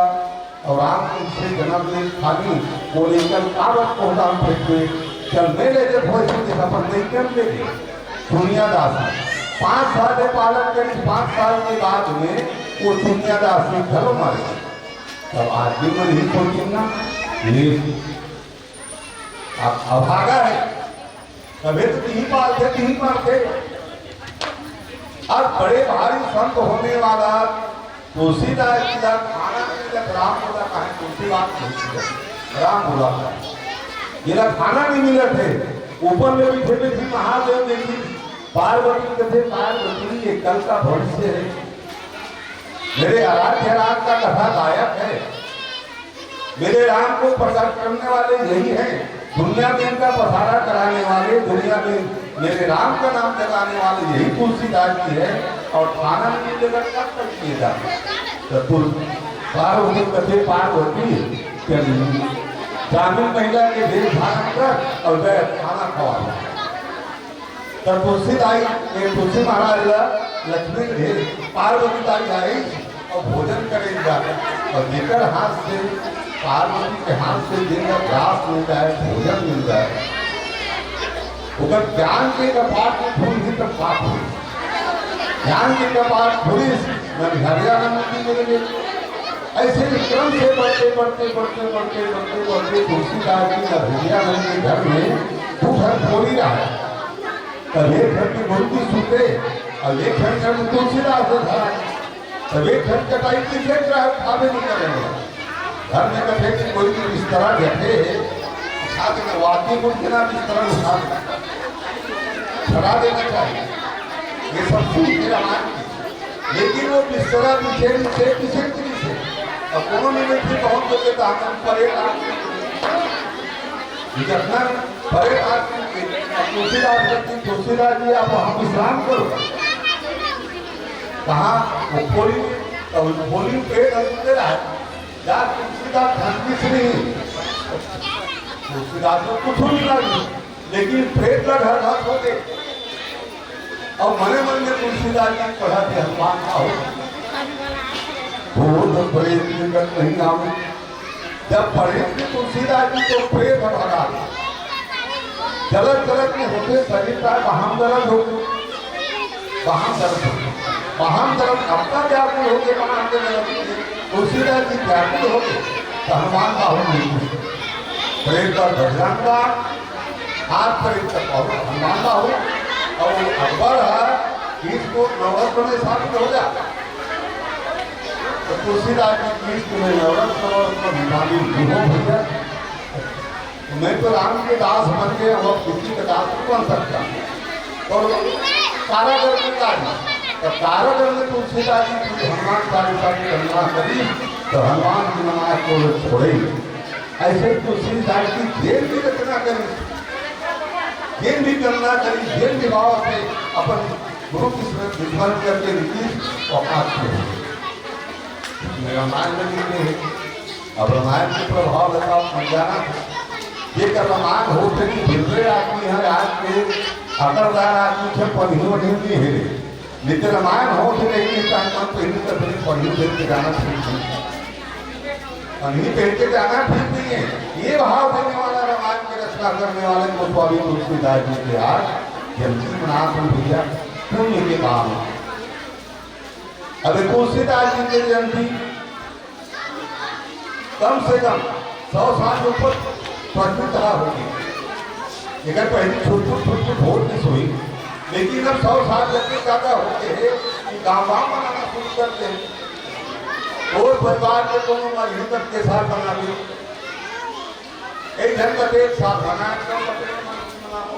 और आप उनसे जन्म ले खाली, वो लेकर का बरत को हम फेंकते, चल मैं ले दे भोज के अपन नहीं कर लेंगे।" चुनिया दासी पाँच साल के पालन करी, पाँच साल के बाद में वो चुनिया दासी घरों मारे। तब आदमी मन ही सोचिन ना, ये अब अभागा है, तभे तो तिही पालथे, तिही मरथे। अब बड़े भारी संत होने वाला तुलसीदास जी ला खाना नहीं मिलत, राम बोला कहे, तुलसीदास नहीं मिलत, राम बोला कहे, जेला खाना नहीं मिलत हे। ऊपर में बैठे बैठे महादेव देखी, पार्वती कथे, "पार्वती, ये कल का भविष्य है, मेरे आराध्य राम का कथा गायक है।" मेरे राम को प्रकट करने वाले यही हैं, दुनिया में इनका पसारा कराने वाले, दुनिया में मेरे राम का नाम जगाने वाले यही तुलसीदास जी हैं। और खाना नहीं मिलेगा, कब तक पिएगा? तो तुल-, पार्वती कथे, पार्वती, चल, ग्रामीण महिला के वेश धारण कर और गए खाना खवा। त तुलसी दाई, ए, तुलसी महाराज ला लक्ष्मी के भेज, पार्वती दाई आई और भोजन करे जा, और जेकर हाथ से, पार्वती के हाथ से जेकर ग्रास मिल जाए, भोजन मिल जाए, ओकर ज्ञान के कपाट में फूल ही तब पाप हो। ज्ञान के कपाट खुलिस, नरिहरिया नंदी मिल गए। ऐसे ही क्रम से बढ़ते, बढ़ते, बढ़ते, बढ़ते, बढ़ते, बढ़ते तुलसीदास जी नरिहरिया नंदी के घर में दू घर खोली रहा। तब एक घर में गुरु जी सुते, और एक घर में तुलसीदास जी धरा। तब एक घर कटाई की फेंक रहा है, खावे नहीं करेंगे। घर में कथे कि कोई भी बिस्तरा जठे, उठा देना, वादी गुण के ना बिस्तरा उठा देना, उठा देना चाहिए। ये सब सुन के रामायण की। लेकिन वो बिस्तरा बिछे, बिछे, बिछे, बिछे। अब कोनो ने नहीं बहुत लोग के दामन परे, जितना परे आदमी के, अब तुलसीदास जी, तुलसीदास जी, आप वहाँ विश्राम करो। कहाँ? वो खोली में, तो खोली में पेड़ हंसते रहा। जा तुलसीदास धन किस नहीं, तुलसीदास को कुछ नहीं लगी, लेकिन प्रेत का घर हाथ हो गए। और मने मन में तुलसीदास जी पढ़ा थे, "हनुमान का हो, भूत प्रेत निकट नहीं आवे।" जब पढ़े थे तुलसीदास जी तो प्रेत भगा। जलत जलत में होते शरीर का वहां दर्द हो, वहां दर्द हो, वहां दर्द अपना व्याकुल हो गए, वहां के दर्द हो गए। तुलसीदास जी व्याकुल हो गए, तो हनुमान बाहु नहीं पूछे। प्रेम का भगवान का हाथ पर एक तक और हनुमान बाहु और अकबर है, इसको नवरत्न में शामिल हो जा। तो तुलसीदास जी की इसको नवरत्न और भिखारी हो भैया। मैं तो राम के दास बन गया हूँ, अब किसी का दास नहीं बन सकता। और कारागर में दास, तो कारागर में तुलसीदास जी की हनुमान चालीसा की वंदना करी, तो हनुमान जी महाराज को छोड़े। ऐसे तुलसीदास जी जेन भी रचना करी, जेन भी गणना करी, जेन भी भाव से अपन गुरु की स्मरण करके लिखी, तो आपके हो। रामायण में लिखे हैं। अब रामायण के प्रभाव लगा, आप मन जाना थे। ये कर रामायण होते नहीं, बिगड़े आदमी है आज के, अकलदार आदमी थे, पढ़ी वढ़ी नहीं है। लेकिन रामायण होते नहीं, ये टाइम हम पहले तो अपनी पढ़ी देख के जाना ठीक नहीं। पढ़ी देख के जाना ठीक नहीं है। ये भाव देने वाला रामायण की रचना करने वाले गोस्वामी तुलसीदास जी के आज जयंती मनात हन भैया, पुण्य के काम है। अबे तुलसीदास जी के जयंती कम से कम सौ साल ऊपर प्रचलित रहा होगी। एकर पहले छुटपुट छुटपुट होत नहीं सोई, लेकिन अब सौ साल जब भी ज्यादा होते हैं कि गांव गांव मनाना शुरू करते हैं। और परिवार के कोनो मरही तब के साथ मनाते, एक झन का एक साथ मनाए, कम बच्चे मनाओ।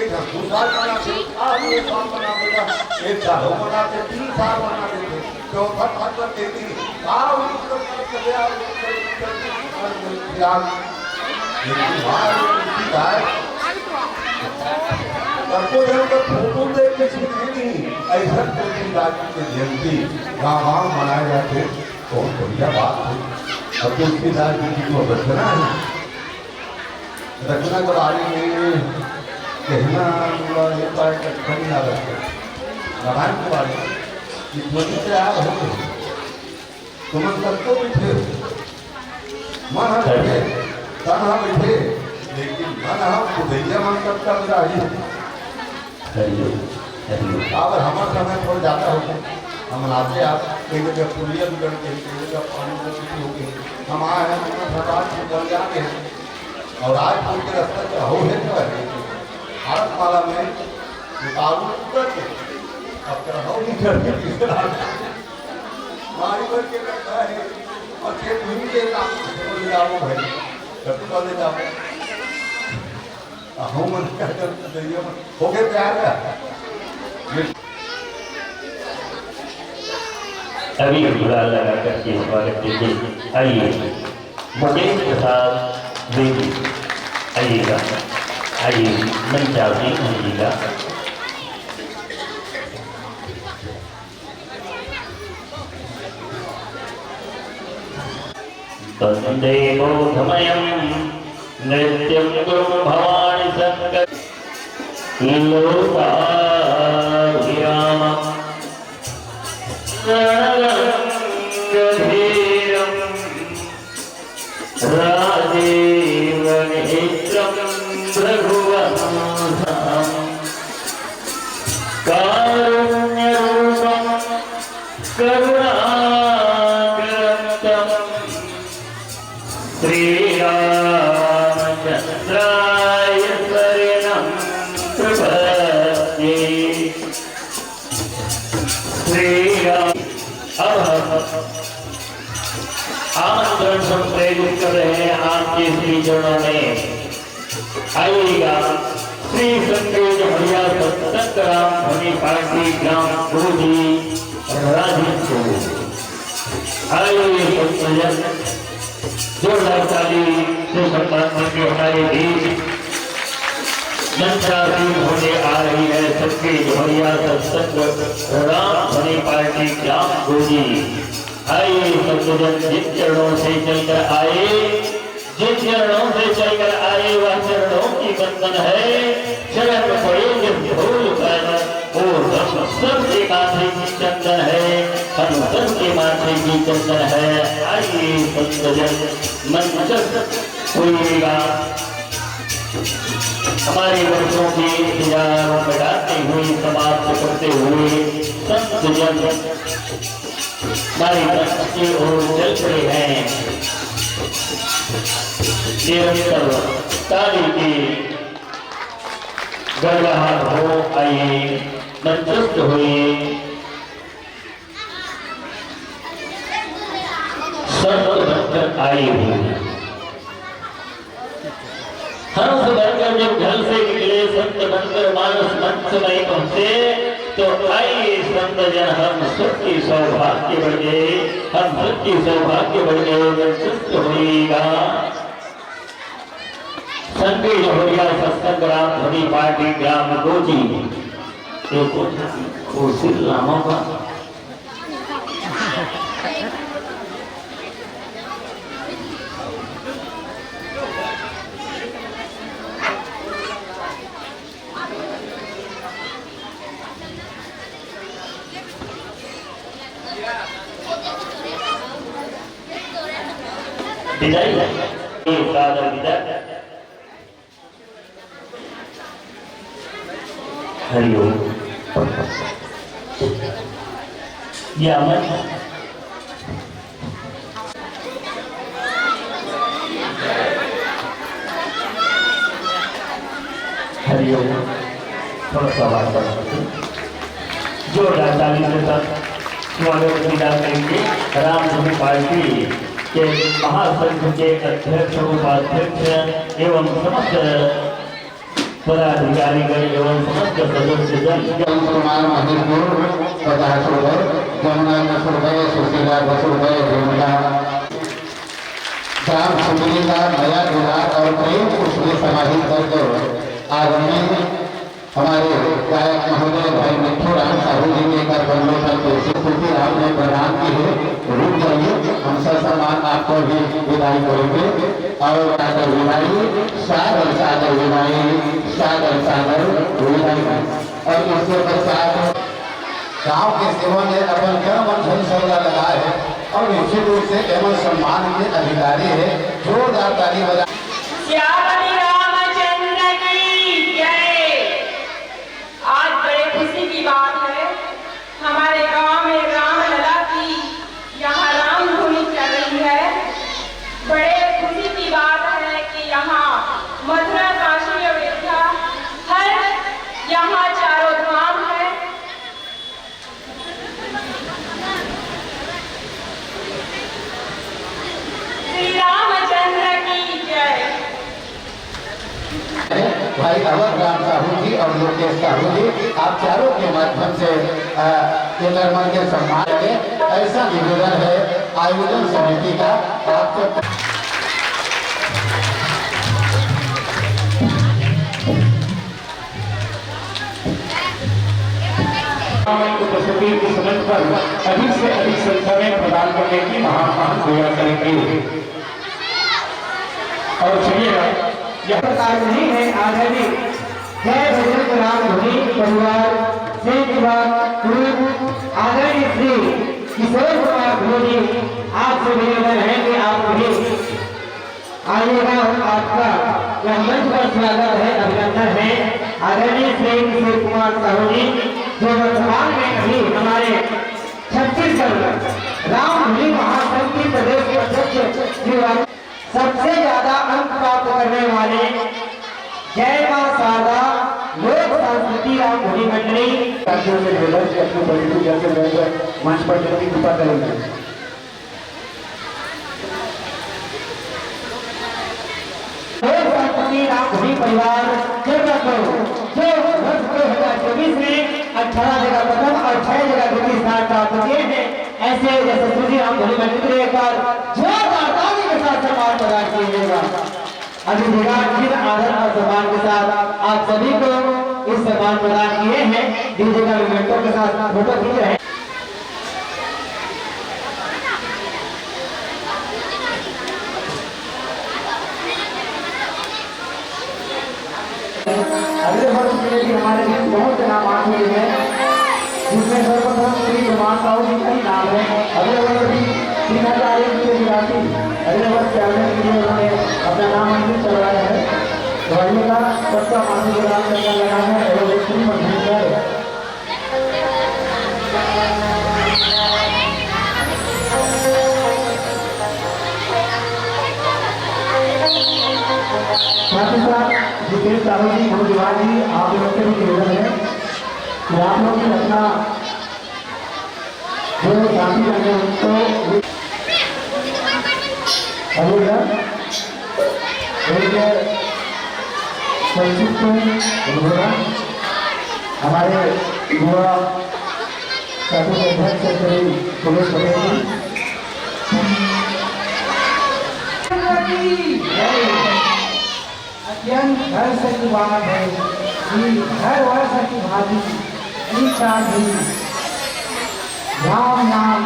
एक झन दू साल मनाते, आज एक साल मना देता, एक साल हो मनाते, तीन साल मना देते, चौथा साल तक कहती, "आओ, इस तरह से चले आओ, इस तरह से चले आओ।" लेकिन वहाँ जो उनकी गाय, सबको जन का फोटो देख के सुने नहीं, ऐसा कोई राज की जयंती गाँव गाँव मनाए जाते, बहुत बढ़िया बात है। अब तुलसीदास जी की तो रचना है, रचना के बारे में कहना पूरा ये पाए कठिन ना लगता। रामायण के बारे में इतनी से आप हो, तुम सबको भी थे, मन हा बैठे, तन हा बैठे, लेकिन मन हा बुधैया मन सब कर रही। हरिओम, हरिओम। अब हमारे समय थोड़ा ज्यादा हो गया। हम आते आप कई जगह पुलिया भी गढ़ के, कई जगह पानी में भी हो गए। हम आए हैं, हम सरदार जी बन जाते हैं। और आज कोई के रास्ता क्या हो है, क्या है? भारत माला में उतारू उतर के, अब क्या हो नहीं करके, मारी भर के बैठा है। और ये भूमि के काम से बोले जाओ भाई, जब बोले जाओ। अहो मन का जब जइयो मन। हो गए प्यार का। अभी गुलाल लगा करके स्वागत कीजिए। आइए, मुकेश प्रसाद द्विवेदी, आइएगा, आइए, मंचासीन होइएगा। वन्दे बोधमयं नृत्यं गुरुं भवानी शङ्कर लोकाभिरामम्। रणरङ्गधीरं राजीवनेत्रं रघुवंशं कारुण्यरूपं करुणाकरं तं श्रीरामचन्द्राय शरणं प्रपद्ये। श्री राम। अब हम आमंत्रण संप्रेरित कर रहे हैं आपके श्री चरणों में। आइएगा, श्री संजय जमरिया सत्संग राम धनी पार्टी ग्राम गुरुजी राजेंद्र। आइए संजय, जोरदार ताली से सम्मान करके हमारे बीच मंचासीन होने आ रही है सबके झोरिया सत्संग राम धनी पार्टी ग्राम गोजी। आइए सज्जन, जिन चरणों से चलकर आए, जिन चरणों से चलकर आए, वह चरणों की बंधन है। शरण पड़े जिस धूल पर, वो हम सबके माथे की चंदन है, हम सबके माथे की चंदन है। आइए सज्जन, मंचस्थ होइएगा। हमारे वर्षों के इंतजार को मिटाते हुए, समाप्त करते हुए संत जन हमारे मंच की ओर चल पड़े हैं। निरंतर ताली की गड़गड़ाहट हो। आइए, मंचस्थ होइए। संत बनकर आए हुए, हंस बनकर जब घर से निकले, संत बनकर मानस मंच में पहुंचे, तो आइए संत जन, हम सबके सौभाग्य बढ़ गए, हम सबके सौभाग्य बढ़ गए, मन सुस्त होइगा। संत जन होइगा सत्संग राम धुनी पार्टी ग्राम गोजी। ये कुछ कुर्सी लामो का। विदाई, सादर विदाई। हरिओम। या मैं हरिओम। थोड़ा सा आवाज बढ़ा दीजिए। जोरदार ताली के साथ स्वागत विदा करेंगे रामधुनी पार्टी के महासंघ के अध्यक्ष, उपाध्यक्ष एवं समस्त पदाधिकारीगण एवं समस्त सदस्य जन। कुमार महेंद्र पचास रुपए, जमुना दस रुपए, सुशीला दस रुपए, रेणुका। ग्राम सुंदरी का नया जुड़ाव और प्रेम उसमें समाहित कर दो। आदरणीय हमारे गायक महोदय भाई मिट्ठू राम साहू जी के कर कमलों पर तुलसी राम ने प्रदान की है। रुक जाइए, हम ससम्मान आपको भी विदाई करेंगे। और आदर विदाई, सादर सादर विदाई, सादर सादर विदाई। और इसके पश्चात गांव के सेवा में अपन कर्म धन सदा लगा है और निश्चित रूप से एवं सम्मान के अधिकारी है। जोरदार ताली बजा। श्याम रामचंद्र की जय। आज बड़े खुशी की बात है, हमारे गांव में रामलला की यहाँ रामधुनी चल रही है। बड़े खुशी की बात है कि यहाँ मथुरा, काशी, अयोध्या, हर यहाँ चारों धाम है। श्री रामचंद्र की जय। भाई अवध राम साहू जी और लोकेश साहू जी, आप चारों के माध्यम से, अ, ये नरमन के सम्मान करें, ऐसा निवेदन है आयोजन समिति का। आपको उपस्थिति इस मंच पर अधिक से अधिक संख्या में प्रदान करने की महामहान सेवा करेंगे। और चलिएगा, यह प्रकार नहीं है। आदरणीय जय बजरंग राम धुनी परिवार से युवा गुरु आदरणीय श्री किशोर कुमार धुनी जी, आपसे निवेदन है कि आप भी आइएगा और आपका यह मंच पर स्वागत है, अभिनंदन है। आदरणीय श्री किशोर कुमार साहू जी, जो वर्तमान में अभी हमारे छत्तीसगढ़ रामधुनी महासंघ की प्रदेश अध्यक्ष श्री राम-, सबसे ज्यादा अंक प्राप्त करने वाले जय मां शारदा लोक संस्कृति रामधुनी मंडली। राज्यों में विलय से अपने पवित्र जल के मंच पर जल्दी कृपा करेंगे। लोक संस्कृति रामधुनी परिवार जगत को जो वर्ष दो हज़ार चौबीस में अठारह जगह प्रथम और छह जगह द्वितीय स्थान प्राप्त किए हैं, ऐसे यशस्वी रामधुनी मंडली को एक बार जोरदार ताली के साथ सम्मान प्रदान कीजिएगा। अभी विराट जी आदर और सम्मान के साथ आप सभी को इस सम्मान प्रदान किए हैं। डीजे का मोमेंटो के साथ फोटो खींच रहे हैं। अगले वर्ष के लिए भी हमारे बीच बहुत से नाम आ चुके हैं, जिसमें सर्वप्रथम श्री कुमार साहू जी का ही नाम है। अगले वर्ष भी तीन हज़ार एक रुपये की राशि अगले वर्ष के आयोजन के लिए उन्होंने अपना नाम अंकित करवाया है। तो आइएगा, सबका माथे गुलाल चंदन लगाना है, एवं एक श्रीमंत भी है। साथ ही साथ जितेश साहू जी, भोजवाल जी, आप लोग से भी निवेदन है कि आप लोग भी अपना जो साथी रहेंगे उनको अभी एक संक्षिप्त उद्बोधन हमारे युवा साथी के अध्यक्ष श्री सुरेश पटेल जी। अत्यंत हर्ष की बात है कि हर वर्ष की भांति इस साल भी राम नाम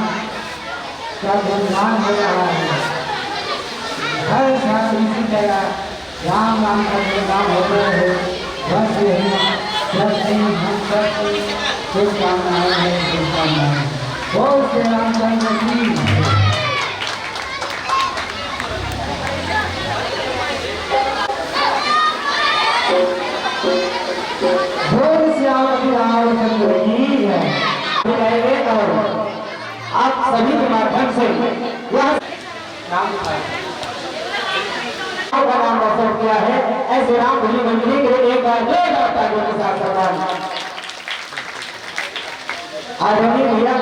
का गुणगान हो रहा है। हर साल इसी तरह राम नाम का गुणगान हो रहा है। बस यही सबसे हम सबकी शुभकामनाएं हैं, शुभकामनाएं। बोल श्री रामचंद्र की। बोल श्याम रामचंद्र की है। और आप सभी के माध्यम से यह राम का नाम रोशन किया है। ऐसे राम भजनी मंडली के लिए एक बार जोरदार तालियों के साथ सम्मान। आदरणीय भैया,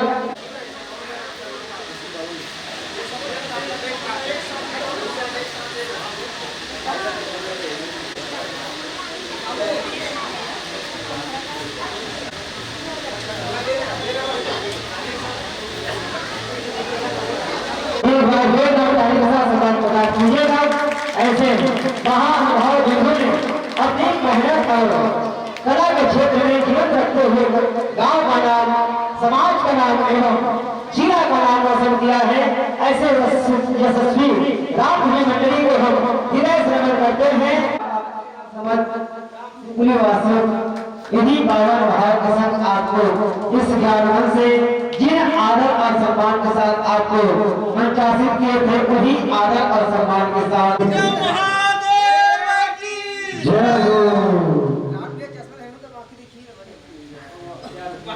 एक बार जोरदार ताली के साथ सम्मान प्रदान कीजिएगा। ऐसे महानुभाव जिन्होंने अपनी मेहनत और कला के क्षेत्र में जीवन रखते हुए गांव का नाम, समाज का नाम एवं जिला का नाम रोशन किया है। ऐसे यशस्वी रामधुनी मंडली को हम हृदय से नमन करते हैं। समझ पूरे वास्तव इन्हीं बावन भाव के संग आपको इस ज्ञान मंच से जिन आदर और सम्मान के साथ आपको मंचासित किए थे, वही आदर और सम्मान के साथ। जय हो।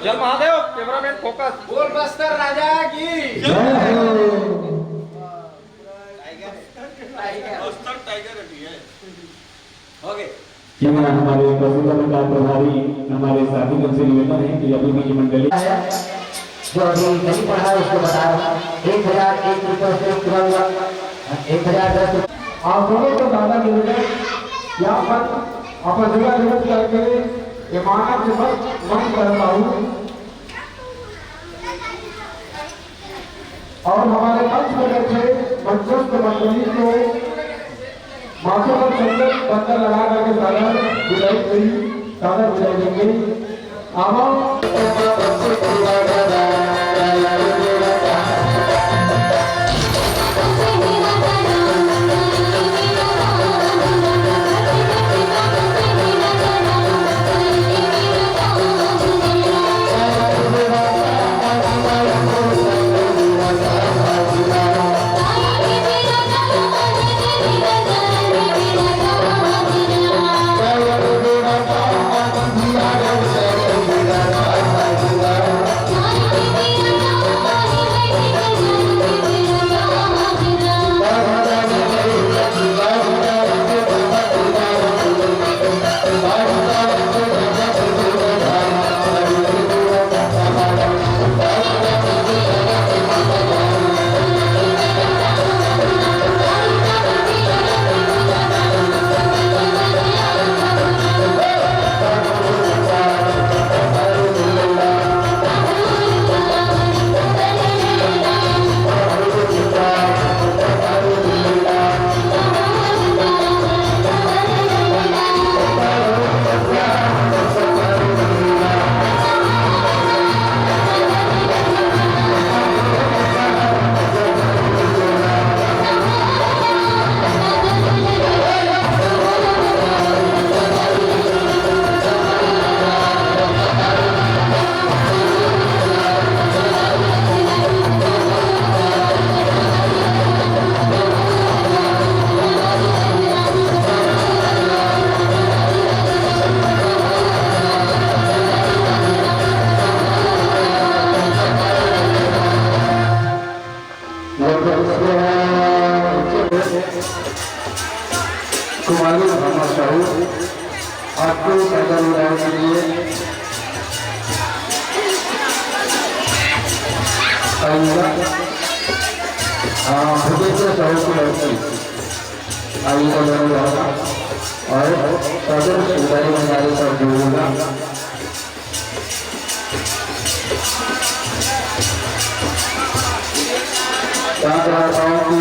जय महादेव, कैमरामैन फोकस। बोल बस्तर राजा की। जय हो। बस्तर टाइगर अभी है। हो गए। जी हाँ, हमारे पशुधन का प्रभारी हमारे साथी जन से निवेदन है कि अभी भी ये मंडली जो अभी नहीं पढ़ा है उसको बता रहा हूँ। एक हजार एक रुपये से पूरा हुआ, एक हजार दस रुपये। आप दोनों को दादा निवेदन, यहाँ पर अपन जगह जरूर करके ये मानव से मत मन करता हूँ। और हमारे मंच पर बैठे मंचस्थ मंडली को माथे पर चंदन बंदन लगा करके सादर विदाई दी, सादर विदाई देंगे। अब कुमारी भावना साहू, आपको पैदल उड़ान के लिए आइएगा। हाँ, भूपेंद्र साहू की लड़की आइएगा, जरूर आएगा। और पैदल उड़ान हमारे साथ जुड़िएगा। राम राम की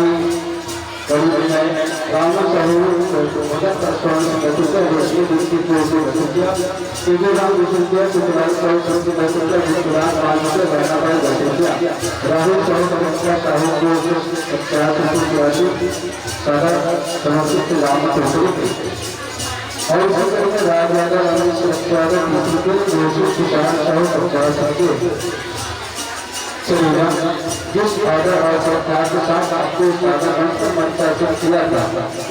कड़ी में राम साहू मदन प्रसन्न बसुकिया, रेशमी दीक्षित को से बसुकिया, सीधे राम बसुकिया, सुखलाल साहू सुखी बसुकिया, विश्वनाथ मान से बहना भाई बसुकिया, राहुल साहू बसुकिया, साहू को पचास रुपये की राशि सदा समर्पित राम चौधरी। और इसी तरह राज यादव, अमित सुरक्षा यादव, किसी के दो सौ पचास और पचास के चलेगा। जिस आदर और श्रद्धा के साथ आपको इस आदर मंच पर मंचासन किया था,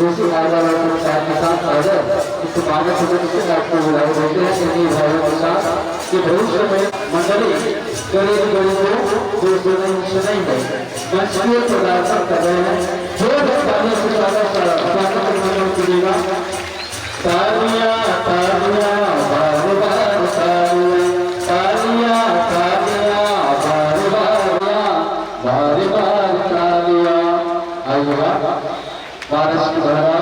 उसी आदर और श्रद्धा के साथ आदर इस मानव सदन से आपको विदाई देते हैं। इन्हीं भावों के साथ कि भविष्य में मंडली गरीब गरीबों को दो सौ नहीं, नहीं है, मंच के पदार्पण कर रहे हैं। जोरदार तालियों से स्वागत, स्वागत कीजिएगा। तालियां, तालियां, बार बार तालियां, तालियां, तालियां, बार बार, बार बार तालियां। आइए, महाराज की धारा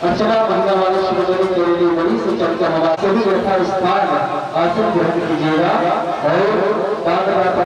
अर्चना महिला वाले श्रोता के लिए बड़ी से चर्चा हवा सभी यथा स्थान आसन ग्रहण कीजिएगा और बाद में